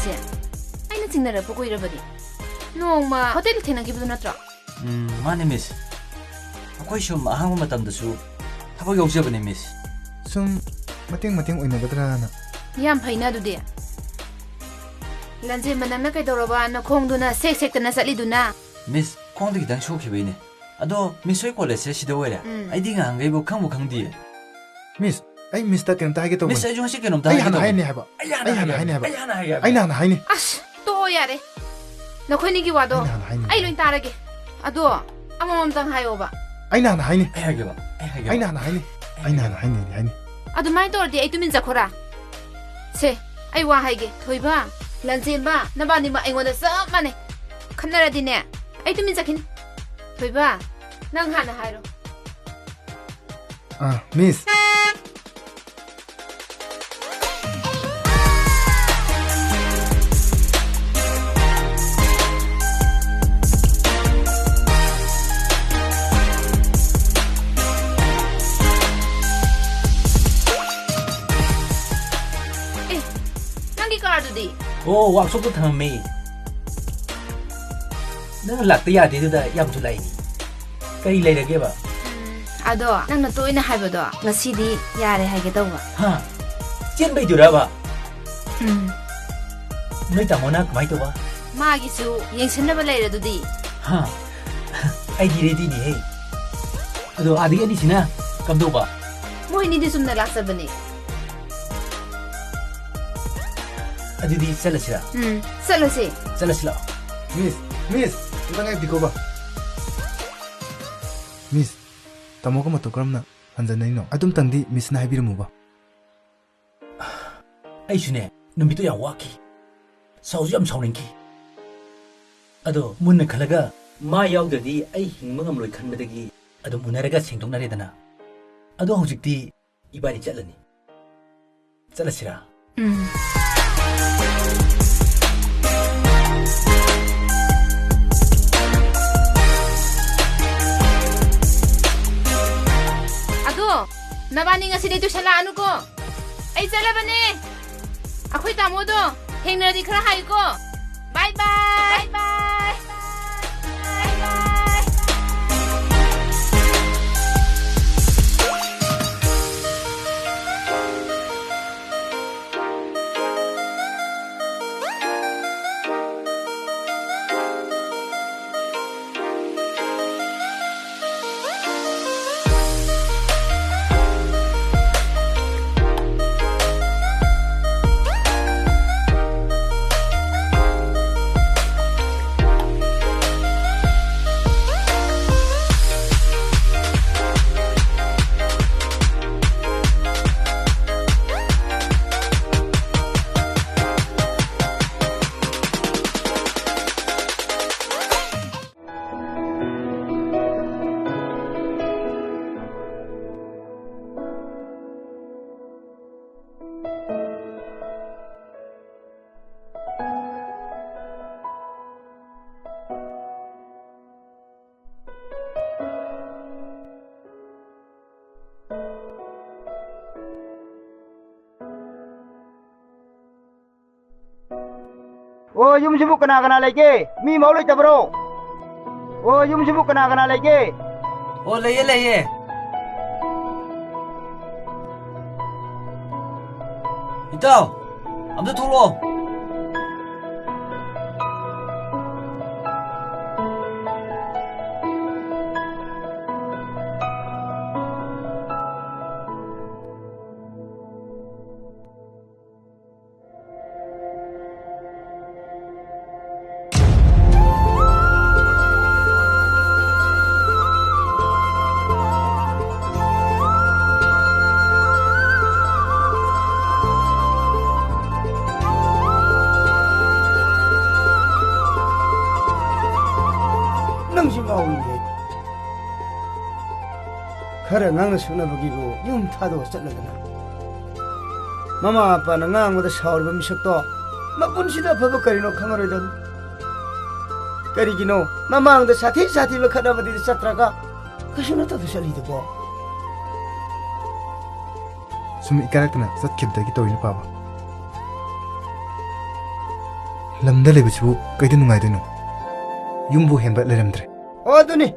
ꯁꯦ, ꯑꯩꯅ ꯆꯤꯡꯅꯔꯛꯄ ꯀꯨꯏꯔꯕꯅꯤ꯫ ꯅꯣꯡꯃ ꯍꯣꯇꯦꯜꯗ ꯊꯦꯡꯅꯈꯤꯕꯗꯨ ꯅꯠꯇ꯭ꯔꯣ? ꯎꯝ, ꯃꯥꯅꯦ, ꯃꯤꯁ꯫ ꯑꯩꯈꯣꯏ ꯁꯨꯝ ꯑꯍꯥꯡꯕ ꯃꯇꯝꯗꯁꯨ ꯊꯕꯛ ꯌꯥꯎꯖꯕꯅꯦ, ꯃꯤꯁ꯫ ꯁꯨꯝ ꯃꯇꯦꯡ ꯃꯇꯦꯡ ꯑꯣꯏꯅꯒꯗ꯭ꯔꯥꯅ꯫ ꯌꯥꯝ ꯐꯩꯅ ꯑꯗꯨꯗꯤ꯫ ꯂꯟꯖꯦꯟꯕ, ꯅꯪꯅ ꯀꯩꯗꯧꯔꯕ ꯅꯈꯣꯡꯗꯨꯅ ꯁꯦꯛ ꯁꯦꯛꯇꯅ ꯆꯠꯂꯤꯗꯨꯅ? ꯃꯤꯁ, ꯈꯣꯡꯗ ꯈꯤꯇꯪ ꯁꯣꯛꯈꯤꯕꯩꯅꯦ꯫ ꯑꯗꯣ ꯃꯤꯁ ꯍꯣꯏ ꯀꯣꯂꯦꯖꯁꯦ ꯁꯤꯗ ꯑꯣꯏꯔꯦ? ꯎꯝ꯫ ꯑꯩꯗꯤ ꯉꯍꯥꯟꯈꯩꯕꯨ ꯈꯪꯕꯨ ꯈꯪꯗꯤꯌꯦ꯫ ꯃꯤꯁ, ꯑꯩ ꯃꯤꯁꯇ ꯀꯩꯅꯣꯝꯇ ꯍꯥꯏꯒꯦ ꯇꯧꯕꯅꯦ꯫ ꯃꯤꯁ, ꯑꯩꯁꯨ ꯉꯁꯤ ꯀꯩꯅꯣꯝꯇ ꯑꯩ ꯍꯥꯏꯒꯦ ꯍꯥꯟꯅ ꯇꯧꯕꯅꯦ꯫ ꯍꯥꯏꯅꯤ ꯍꯥꯏꯕ꯫ ꯑꯩ ꯍꯥꯟꯅ ꯑꯩ ꯍꯥꯟꯅ ꯍꯥꯏꯒꯦ ꯍꯥꯏꯅꯤ ꯍꯥꯏꯕ꯫ ꯍꯥꯏꯕ꯫ ꯑꯩ ꯍꯥꯟꯅ ꯍꯥꯏꯒꯦ ꯍꯥꯏꯕ꯫ ꯑꯩ ꯍꯥꯟꯅ ꯍꯥꯏꯅꯤ꯫ ꯑꯁ, ꯇꯣꯛꯑꯣ ꯌꯥꯔꯦ꯫ ꯅꯈꯣꯏꯅꯤꯒꯤ ꯋꯥꯗꯣ ꯑꯩꯅ ꯍꯥꯟꯅ ꯍꯥꯏꯅꯤ꯫ ꯑꯩ ꯂꯣꯏ ꯇꯥꯔꯒꯦ꯫ ꯑꯗꯣ ꯑꯃꯃꯝꯇꯪ ꯍꯥꯏꯌꯣꯕ꯫ ꯑꯩꯅ ꯍꯥꯟꯅ ꯍꯥꯏꯅꯤ꯫ ꯑꯩ ꯍꯥꯏꯒꯦꯕ, ꯑꯩ ꯍꯥꯏꯒꯦꯕ꯫ ꯑꯩꯅ ꯍꯥꯟꯅ ꯍꯥꯏꯅꯤ꯫ ꯑꯩꯅ ꯍꯥꯟꯅ ꯍꯥꯏꯅꯤ, ꯍꯥꯏꯅꯤ꯫ ꯑꯗꯨꯃꯥꯏꯅ ꯇꯧꯔꯗꯤ ꯑꯩ ꯇꯨꯃꯤꯟ ꯆꯠꯈꯣꯔꯥ? ꯁꯦ, ꯑꯩ ꯋꯥ ꯍꯥꯏꯒꯦ꯫ ꯊꯣꯏꯕ, ꯂꯟꯆꯦꯟꯕ, ꯅꯕꯥꯅꯤꯃꯛ ꯑꯩꯉꯣꯟꯗ ꯆꯞ ꯃꯥꯟꯅꯩ꯫ ꯈꯠꯅꯔꯗꯤꯅꯦ, ꯑꯩ ꯇꯨꯃꯤꯟ ꯆꯠꯈꯤꯅꯤ꯫ ꯊꯣꯏꯕ, ꯅꯪ ꯍꯥꯟꯅ ꯍꯥꯏꯔꯣ꯫ ꯑ, ꯃꯤꯁ꯫ ꯑꯦ, ꯅꯪꯒꯤ ꯀꯥꯔꯗꯨꯗꯤ? ꯑꯣ, ꯋꯥꯛꯁꯣꯞꯇ ꯊꯝꯃꯝꯃꯦ꯫ ꯅꯪ ꯂꯥꯛꯇ ꯌꯥꯗꯦꯗꯨꯗ ꯌꯥꯝꯁꯨ ꯂꯥꯛꯏꯅꯤ꯫ ꯀꯔꯤ ꯂꯩꯔꯒꯦꯕ? ꯎꯝ, ꯑꯗꯣ ꯅꯪꯅ ꯇꯣꯏꯅ ꯍꯥꯏꯕꯗꯣ ꯉꯁꯤꯗꯤ ꯌꯥꯔꯦ ꯍꯥꯏꯒꯦ ꯇꯧꯕ꯫ ꯍꯥ? ꯆꯦꯟꯕꯩꯗꯨꯔꯕ? ꯎꯝ꯫ ꯅꯣꯏ ꯇꯥꯃꯣꯅ ꯀꯃꯥꯏ ꯇꯧꯕ? ꯃꯥꯒꯤꯁꯨ ꯌꯦꯡꯁꯤꯟꯅꯕ ꯂꯩꯔꯗꯨꯗꯤ꯫ ꯍꯥ? ꯑꯩꯗꯤ ꯔꯦꯗꯤꯅꯤꯍꯦ꯫ ꯑꯗꯣ ꯑꯥꯗꯒꯤ ꯑꯅꯤꯁꯤꯅ ꯀꯝꯗꯧꯕ? ꯃꯣꯏꯅꯤꯗꯤ ꯆꯨꯝꯅ ꯂꯥꯛꯆꯕꯅꯦ꯫ ꯑꯗꯨꯗꯤ ꯆꯠꯂꯁꯤꯔꯥ? ꯎꯝ, ꯆꯠꯂꯁꯦ꯫ ꯆꯠꯂꯁꯤ ꯂꯥꯛꯑꯣ꯫ ꯃꯤꯁ, ꯃꯤꯁ, ꯑꯝꯇ ꯉꯥꯏꯕꯤꯈꯣꯕ꯫ ꯃꯤꯁ, ꯇꯥꯃꯣꯒ ꯃꯇꯧ ꯀꯔꯝꯅ ꯍꯟꯖꯟꯅꯩꯅꯣ? ꯑꯗꯨꯝꯇꯪꯗꯤ ꯃꯤꯁꯅ ꯍꯥꯏꯕꯤꯔꯝꯃꯨꯕ꯫ ꯑꯩꯁꯨꯅꯦ, ꯅꯨꯃꯤꯠꯇꯨ ꯌꯥꯝ ꯋꯥꯈꯤ꯫ ꯁꯥꯎꯁꯨ ꯌꯥꯝ ꯁꯥꯎꯅꯤꯡꯈꯤ꯫ ꯑꯗꯣ ꯃꯨꯟꯅ ꯈꯜꯂꯒ, ꯃꯥ ꯌꯥꯎꯗ꯭ꯔꯗꯤ ꯑꯩ ꯍꯤꯡꯕ ꯉꯝꯂꯣꯏ ꯈꯟꯕꯗꯒꯤ ꯑꯗꯨꯝ ꯎꯅꯔꯒ ꯁꯦꯡꯗꯣꯛꯅꯔꯦꯗꯅ꯫ ꯑꯗꯣ ꯍꯧꯖꯤꯛꯇꯤ ꯏꯕꯥꯅꯤ ꯆꯠꯂꯅꯤ꯫ ꯆꯠꯂꯁꯤꯔꯥ? ꯎꯝ꯫ ꯑꯗꯣ, ꯅꯕꯥꯅꯤ ꯉꯁꯤꯗꯤ ꯇꯨꯏꯁꯟ ꯂꯥꯛꯑꯅꯨꯀꯣ꯫ ꯑꯩ ꯆꯠꯂꯕꯅꯦ꯫ ꯑꯩꯈꯣꯏ ꯇꯥꯃꯣꯗꯣ ꯊꯦꯡꯅꯔꯗꯤ ꯈꯔ ꯍꯥꯏꯌꯨꯀꯣ꯫ ꯕꯥꯏ ꯕꯥꯏ꯫ ꯕꯥꯏ ꯕꯥꯏ꯫ ꯕꯥꯏ ꯕꯥꯏ꯫ ꯑꯣ, ꯌꯨꯝꯁꯤꯕꯨ ꯀꯅꯥ ꯀꯅꯥ ꯂꯩꯒꯦ? ꯃꯤ ꯑꯃꯐꯥꯎ ꯂꯩꯇꯕ꯭ꯔꯣ? ꯑꯣ, ꯌꯨꯝꯁꯤꯕꯨ ꯀꯅꯥ ꯀꯅꯥ ꯂꯩꯒꯦ? ꯑꯣ, ꯂꯩꯌꯦ, ꯂꯩꯌꯦ꯫ ꯏꯇꯥꯎ, ꯑꯝꯇ ꯊꯣꯛꯂꯛꯑꯣ꯫ ꯅꯪꯁꯨ ꯉꯥꯎꯏꯅꯦ꯫ ꯈꯔ ꯉꯥꯡꯅ ꯁꯛꯅꯕꯒꯤꯕꯨ ꯌꯨꯝ ꯊꯥꯗꯣꯛꯑ ꯆꯠꯂꯗꯅ꯫ ꯃꯃꯥ ꯃꯄꯥꯅ ꯉꯥꯡꯕꯗ ꯁꯥꯎꯔꯤꯕ ꯃꯤꯁꯛꯇꯣ ꯃꯄꯨꯟꯁꯤꯗ ꯑꯐꯕ ꯀꯔꯤꯅꯣ ꯈꯪꯉꯔꯣꯏꯗꯕꯅꯤ꯫ ꯀꯔꯤꯒꯤꯅꯣ ꯃꯃꯥꯡꯗ ꯁꯥꯊꯤ ꯁꯥꯊꯤꯕ ꯈꯠꯅꯕꯗꯤ ꯆꯠꯇ꯭ꯔꯒ ꯀꯩꯁꯨ ꯅꯠꯇꯕꯗ ꯆꯠꯂꯤꯗꯨꯕꯣ? ꯁꯨꯝ ꯏꯀꯥꯏꯔꯛꯇꯅ ꯆꯠꯈꯤꯕꯗꯒꯤ ꯇꯧꯔꯤꯅꯤ, ꯄꯥꯕ꯫ ꯂꯝꯗ ꯂꯩꯕꯁꯤꯕꯨ ꯀꯩꯗ ꯅꯨꯡꯉꯥꯏꯗꯣꯏꯅꯣ? ꯌꯨꯝꯕꯨ ꯍꯦꯟꯕ ꯂꯩꯔꯝꯗ꯭ꯔꯦ꯫ ꯑꯣ, ꯑꯗꯨꯅꯤ꯫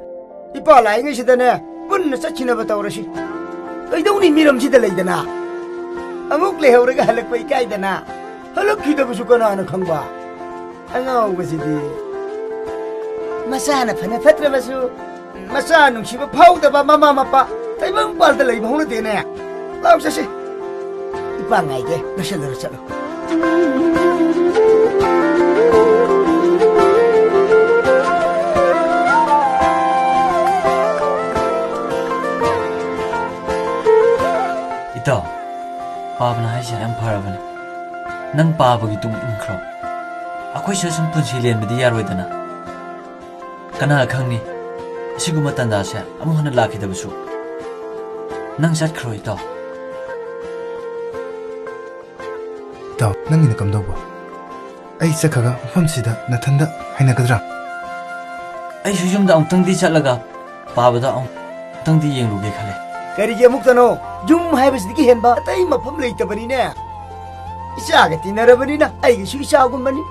ꯏꯄꯥ ꯂꯥꯛꯏꯉꯩꯁꯤꯗꯅꯦ, ꯄꯨꯟꯅ ꯆꯠꯈꯤꯅꯕ ꯇꯧꯔꯁꯤ꯫ ꯀꯩꯗꯧꯅꯤ, ꯃꯤꯔꯝꯁꯤꯗ ꯂꯩꯗꯅ? ꯑꯃꯨꯛ ꯂꯩꯍꯧꯔꯒ ꯍꯜꯂꯛꯄ ꯏꯀꯥꯏꯗꯅ꯫ ꯍꯜꯂꯛꯈꯤꯗꯕꯁꯨ ꯀꯅꯥꯅ ꯈꯪꯕ? ꯑꯉꯥꯎꯕꯁꯤꯗꯤ꯫ ꯃꯆꯥꯅ ꯐꯅ ꯐꯠꯇ꯭ꯔꯕꯁꯨ, ꯃꯆꯥ ꯅꯨꯡꯁꯤꯕ ꯐꯥꯎꯗꯕ ꯃꯃꯥ ꯃꯄꯥ ꯇꯥꯏꯕꯪꯄꯥꯜꯗ ꯂꯩꯕ ꯍꯧꯅꯗꯦꯅꯦ꯫ ꯂꯥꯎ ꯆꯠꯁꯤ꯫ ꯏꯄꯥ ꯉꯥꯏꯒꯦ, ꯂꯣꯏꯁꯤꯜꯂꯨꯔꯣ, ꯆꯠꯂꯣ꯫ ꯏꯇꯥꯎ, ꯄꯥꯕꯅ ꯍꯥꯏꯁꯦ ꯌꯥꯝ ꯐꯔꯕꯅꯦ꯫ ꯅꯪ ꯄꯥꯕꯒꯤ ꯇꯨꯡ ꯏꯟꯈ꯭ꯔꯣ꯫ ꯑꯩꯈꯣꯏꯁꯨ ꯁꯨꯝ ꯄꯨꯟꯁꯤ ꯂꯦꯟꯕꯗꯤ ꯌꯥꯔꯣꯏꯗꯅ꯫ ꯀꯅꯥ ꯈꯪꯅꯤ, ꯑꯁꯤꯒꯨꯝꯕ ꯇꯥꯟꯖꯥꯁꯦ ꯑꯃꯨꯛ ꯍꯟꯅ ꯂꯥꯛꯈꯤꯗꯕꯁꯨ꯫ ꯅꯪ ꯆꯠꯈ꯭ꯔꯣ, ꯏꯇꯥꯎ꯫ ꯏꯇꯥꯎ, ꯅꯪꯒꯤꯅ ꯀꯝꯗꯧꯕ? ꯑꯩ ꯆꯠꯈ꯭ꯔꯒ ꯃꯐꯝꯁꯤꯗ ꯅꯊꯟꯗ ꯍꯩꯅꯒꯗ꯭ꯔꯥ? ꯑꯩꯁꯨ ꯌꯨꯝꯗ ꯑꯃꯨꯛꯇꯪꯗꯤ ꯆꯠꯂꯒ ꯄꯥꯕꯗ ꯑꯃꯨꯛꯇꯪꯗꯤ ꯌꯦꯡꯂꯨꯒꯦ ꯈꯜꯂꯦ꯫ ꯀꯔꯤꯒꯤ ꯑꯃꯨꯛꯇꯅꯣ? ꯌꯨꯝ ꯍꯥꯏꯕꯁꯤꯗꯒꯤ ꯍꯦꯟꯕ ꯑꯇꯩ ꯃꯐꯝ ꯂꯩꯇꯕꯅꯤꯅꯦ꯫ ꯏꯆꯥꯒ ꯇꯤꯟꯅꯔꯕꯅꯤꯅ ꯑꯩꯒꯤꯁꯨ ꯏꯆꯥꯒꯨꯝꯕꯅꯤ꯫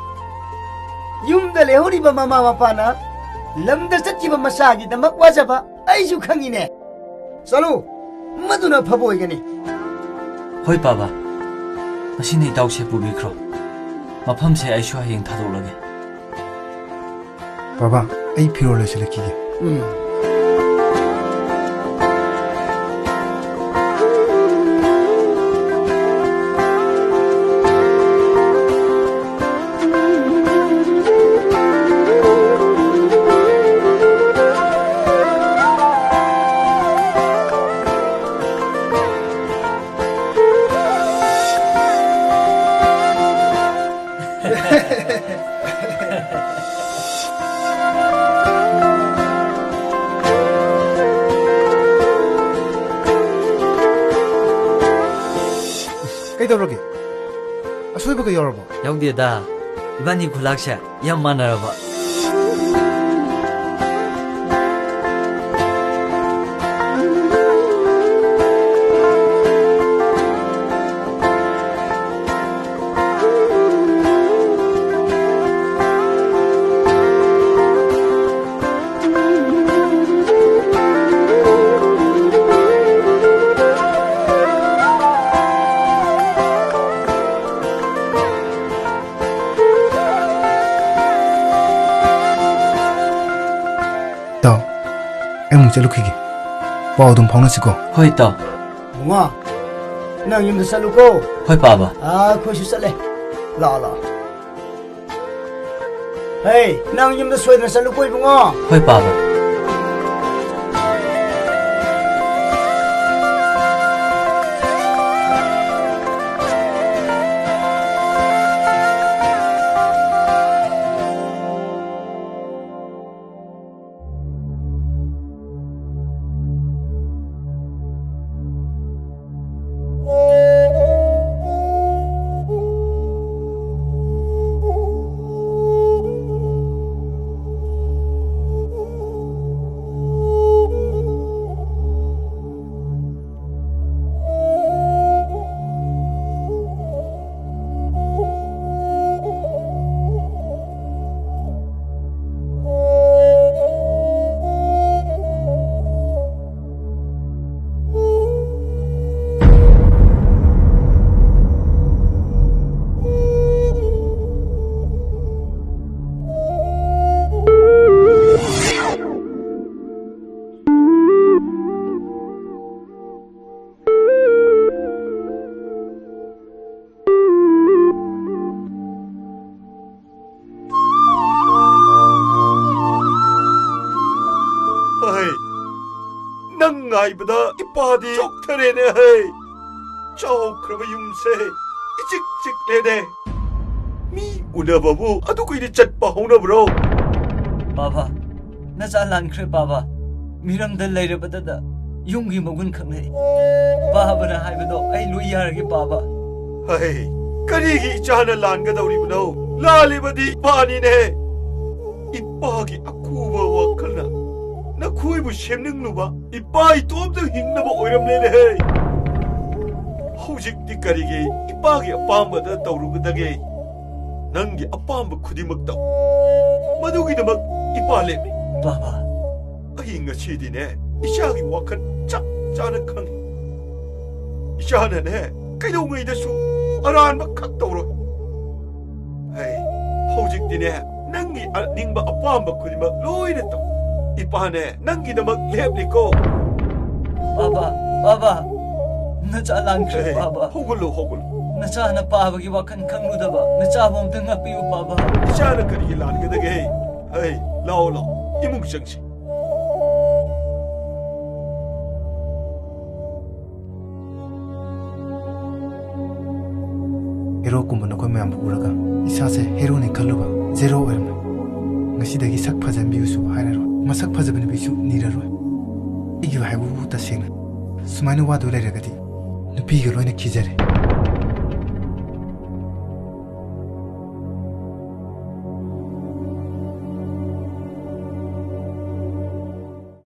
ꯌꯨꯝꯗ ꯂꯩꯍꯧꯔꯤꯕ ꯃꯃꯥ ꯃꯄꯥꯅ ꯂꯝꯗ ꯆꯠꯈꯤꯕ ꯃꯆꯥꯒꯤꯗꯃꯛ ꯋꯥꯖꯕ ꯑꯩꯁꯨ ꯈꯪꯉꯤꯅꯦ꯫ ꯆꯠꯂꯨ, ꯃꯗꯨꯅ ꯑꯐꯕ ꯑꯣꯏꯒꯅꯤ꯫ ꯍꯣꯏ ꯄꯥꯕ, ꯉꯁꯤꯅ ꯏꯇꯥꯎꯁꯦ ꯄꯨꯕꯤꯈ꯭ꯔꯣ꯫ ꯃꯐꯝꯁꯦ ꯑꯩꯁꯨ ꯍꯌꯦꯡ ꯊꯥꯗꯣꯛꯂꯒꯦ꯫ ꯕꯥꯕꯥ, ꯑꯩ ꯐꯤꯔꯣꯜ ꯂꯣꯏꯁꯤꯜꯂꯛꯈꯤꯒꯦ꯫ ꯎꯝ꯫ ꯀꯩꯗꯧꯔꯒꯦ? ꯑꯁꯣꯏꯕꯒ ꯌꯥꯎꯔꯕꯣ? ꯌꯥꯎꯗꯦꯗ꯫ ꯏꯕꯥꯅꯤ ꯈꯨꯂꯥꯛꯁꯦ ꯌꯥꯝ ꯃꯥꯟꯅꯔꯕ꯫ ꯆꯠꯂꯨꯈꯤꯒꯦ꯫ ꯄꯥꯎ ꯑꯗꯨꯝ ꯐꯥꯎꯅꯁꯤꯀꯣ꯫ ꯍꯣꯏ, ꯏꯇꯥꯎ꯫ ꯕꯨꯡꯉꯣ, ꯅꯪ ꯌꯨꯝꯗ ꯆꯠꯂꯨꯀꯣ꯫ ꯍꯣꯏ, ꯄꯥꯕ꯫ ꯑꯥ, ꯑꯩꯈꯣꯏꯁꯨ ꯆꯠꯂꯦ꯫ ꯂꯥꯛꯑꯣ, ꯂꯥꯛꯑꯣ꯫ ꯍꯦ, ꯅꯪ ꯌꯨꯝꯗ ꯁꯣꯏꯗꯅ ꯆꯠꯂꯨꯀꯣ, ꯏꯕꯨꯡꯉꯣ꯫ ꯍꯣꯏ, ꯄꯥꯕ꯫ ꯍꯩ, ꯅꯪ ꯉꯥꯏꯕꯗ ꯏꯄꯥꯗꯤ ꯆꯣꯛꯊꯔꯦꯅꯦ ꯍꯩ꯫ ꯆꯥꯎꯈ꯭ꯔꯕ ꯌꯨꯝꯁꯦ ꯏꯆꯤꯛ ꯆꯤꯛꯂꯦꯅꯦ꯫ ꯃꯤ ꯎꯅꯕꯕꯨ ꯑꯗꯨ ꯀꯨꯏꯅ ꯆꯠꯄ ꯍꯧꯅꯕ꯭ꯔꯣ? ꯄꯥꯕ, ꯅꯆꯥ ꯂꯥꯟꯈ꯭ꯔꯦ ꯄꯥꯕ꯫ ꯃꯤꯔꯝꯗ ꯂꯩꯔꯕꯗꯗ ꯌꯨꯝꯒꯤ ꯃꯒꯨꯟ ꯈꯪꯂꯛꯏ꯫ ꯄꯥꯕꯅ ꯍꯥꯏꯕꯗꯣ ꯑꯩ ꯂꯣꯏ ꯌꯥꯔꯒꯦ ꯄꯥꯕ꯫ ꯍꯩ, ꯀꯔꯤꯒꯤ ꯏꯆꯥꯅ ꯂꯥꯟꯒꯗꯧꯔꯤꯕꯅꯣ? ꯂꯥꯜꯂꯤꯕꯗꯤ ꯏꯄꯥꯅꯤꯅꯦ꯫ ꯏꯄꯥꯒꯤ ꯑꯀꯨꯕ ꯋꯥꯈꯜꯅ ꯅꯈꯣꯏꯕꯨ ꯁꯦꯝꯅꯤꯡꯂꯨꯕ ꯏꯄꯥ ꯏꯇꯣꯝꯇ ꯍꯤꯡꯅꯕ ꯑꯣꯏꯔꯝꯂꯦꯅꯦꯍꯦ꯫ ꯍꯧꯖꯤꯛꯇꯤ ꯀꯔꯤꯒꯤ ꯏꯄꯥꯒꯤ ꯑꯄꯥꯝꯕꯗ ꯇꯧꯔꯨꯒꯗꯒꯦ? ꯅꯪꯒꯤ ꯑꯄꯥꯝꯕ ꯈꯨꯗꯤꯡꯃꯛ ꯇꯧ꯫ ꯃꯗꯨꯒꯤꯗꯃꯛ ꯏꯄꯥ ꯂꯦꯞꯂꯤ꯫ ꯕꯥꯕꯥ꯫ ꯑꯩ ꯉꯁꯤꯗꯤꯅꯦ, ꯏꯆꯥꯒꯤ ꯋꯥꯈꯜ ꯆꯞ ꯆꯥꯅ ꯈꯪꯉꯤ꯫ ꯏꯆꯥꯅꯅꯦ, ꯀꯩꯗꯧꯉꯩꯗꯁꯨ ꯑꯔꯥꯟꯕ ꯈꯛ ꯇꯧꯔꯣꯏ꯫ ꯍꯩ, ꯍꯧꯖꯤꯛꯇꯤꯅꯦ, ꯅꯪꯒꯤ ꯑꯅꯤꯡꯕ ꯑꯄꯥꯝꯕ ꯈꯨꯗꯤꯡꯃꯛ ꯂꯣꯏꯅ ꯇꯧ꯫ ꯏꯄꯥꯅꯦ ꯅꯪꯒꯤꯗꯃꯛ ꯂꯦꯞꯂꯤꯀꯣ꯫ ꯄꯥꯕ, ꯄꯥꯕ, ꯅꯆꯥ ꯂꯥꯡꯈ꯭ꯔꯦ, ꯑꯦ, ꯄꯥꯕ꯫ ꯍꯧꯒꯠꯂꯨ, ꯍꯧꯒꯠꯂꯨ꯫ ꯅꯆꯥꯅ ꯄꯥꯕꯒꯤ ꯋꯥꯈꯜ ꯈꯪꯂꯨꯗꯕ ꯅꯆꯥꯕꯨ ꯑꯝꯇ ꯉꯥꯛꯄꯤꯌꯨ, ꯄꯥꯕ꯫ ꯏꯆꯥꯅ ꯀꯔꯤꯒꯤ ꯂꯥꯟꯒꯗꯒꯦ? ꯑꯩ, ꯂꯥꯛꯑꯣ, ꯂꯥꯛꯑꯣ, ꯏꯃꯨꯡ ꯆꯪꯁꯤ꯫ ꯍꯦꯔꯣꯒꯨꯝꯕ ꯅꯈꯣꯏ ꯃꯌꯥꯝꯕꯨ ꯎꯔꯒ ꯏꯁꯥꯁꯦ ꯍꯦꯔꯣꯅꯤ ꯈꯜꯂꯨꯕ ꯖꯦꯔꯣ ꯑꯣꯏꯔꯝꯃꯦ꯫ ꯉꯁꯤꯗꯒꯤ ꯁꯛ ꯐꯖꯍꯟꯕꯤꯌꯨꯁꯨ ꯍꯥꯏꯔꯔꯣꯏ, ꯃꯁꯛ ꯐꯖꯕ ꯅꯨꯄꯤꯁꯨ ꯅꯤꯔꯔꯣꯏ꯫ ꯑꯩꯒꯤ ꯍꯥꯏꯕꯕꯨ ꯇꯁꯦꯡꯅ ꯁꯨꯃꯥꯏꯅ ꯋꯥꯗꯨ ꯂꯩꯔꯒꯗꯤ ꯅꯨꯄꯤꯒ ꯂꯣꯏꯅ ꯈꯤꯖꯔꯦ꯫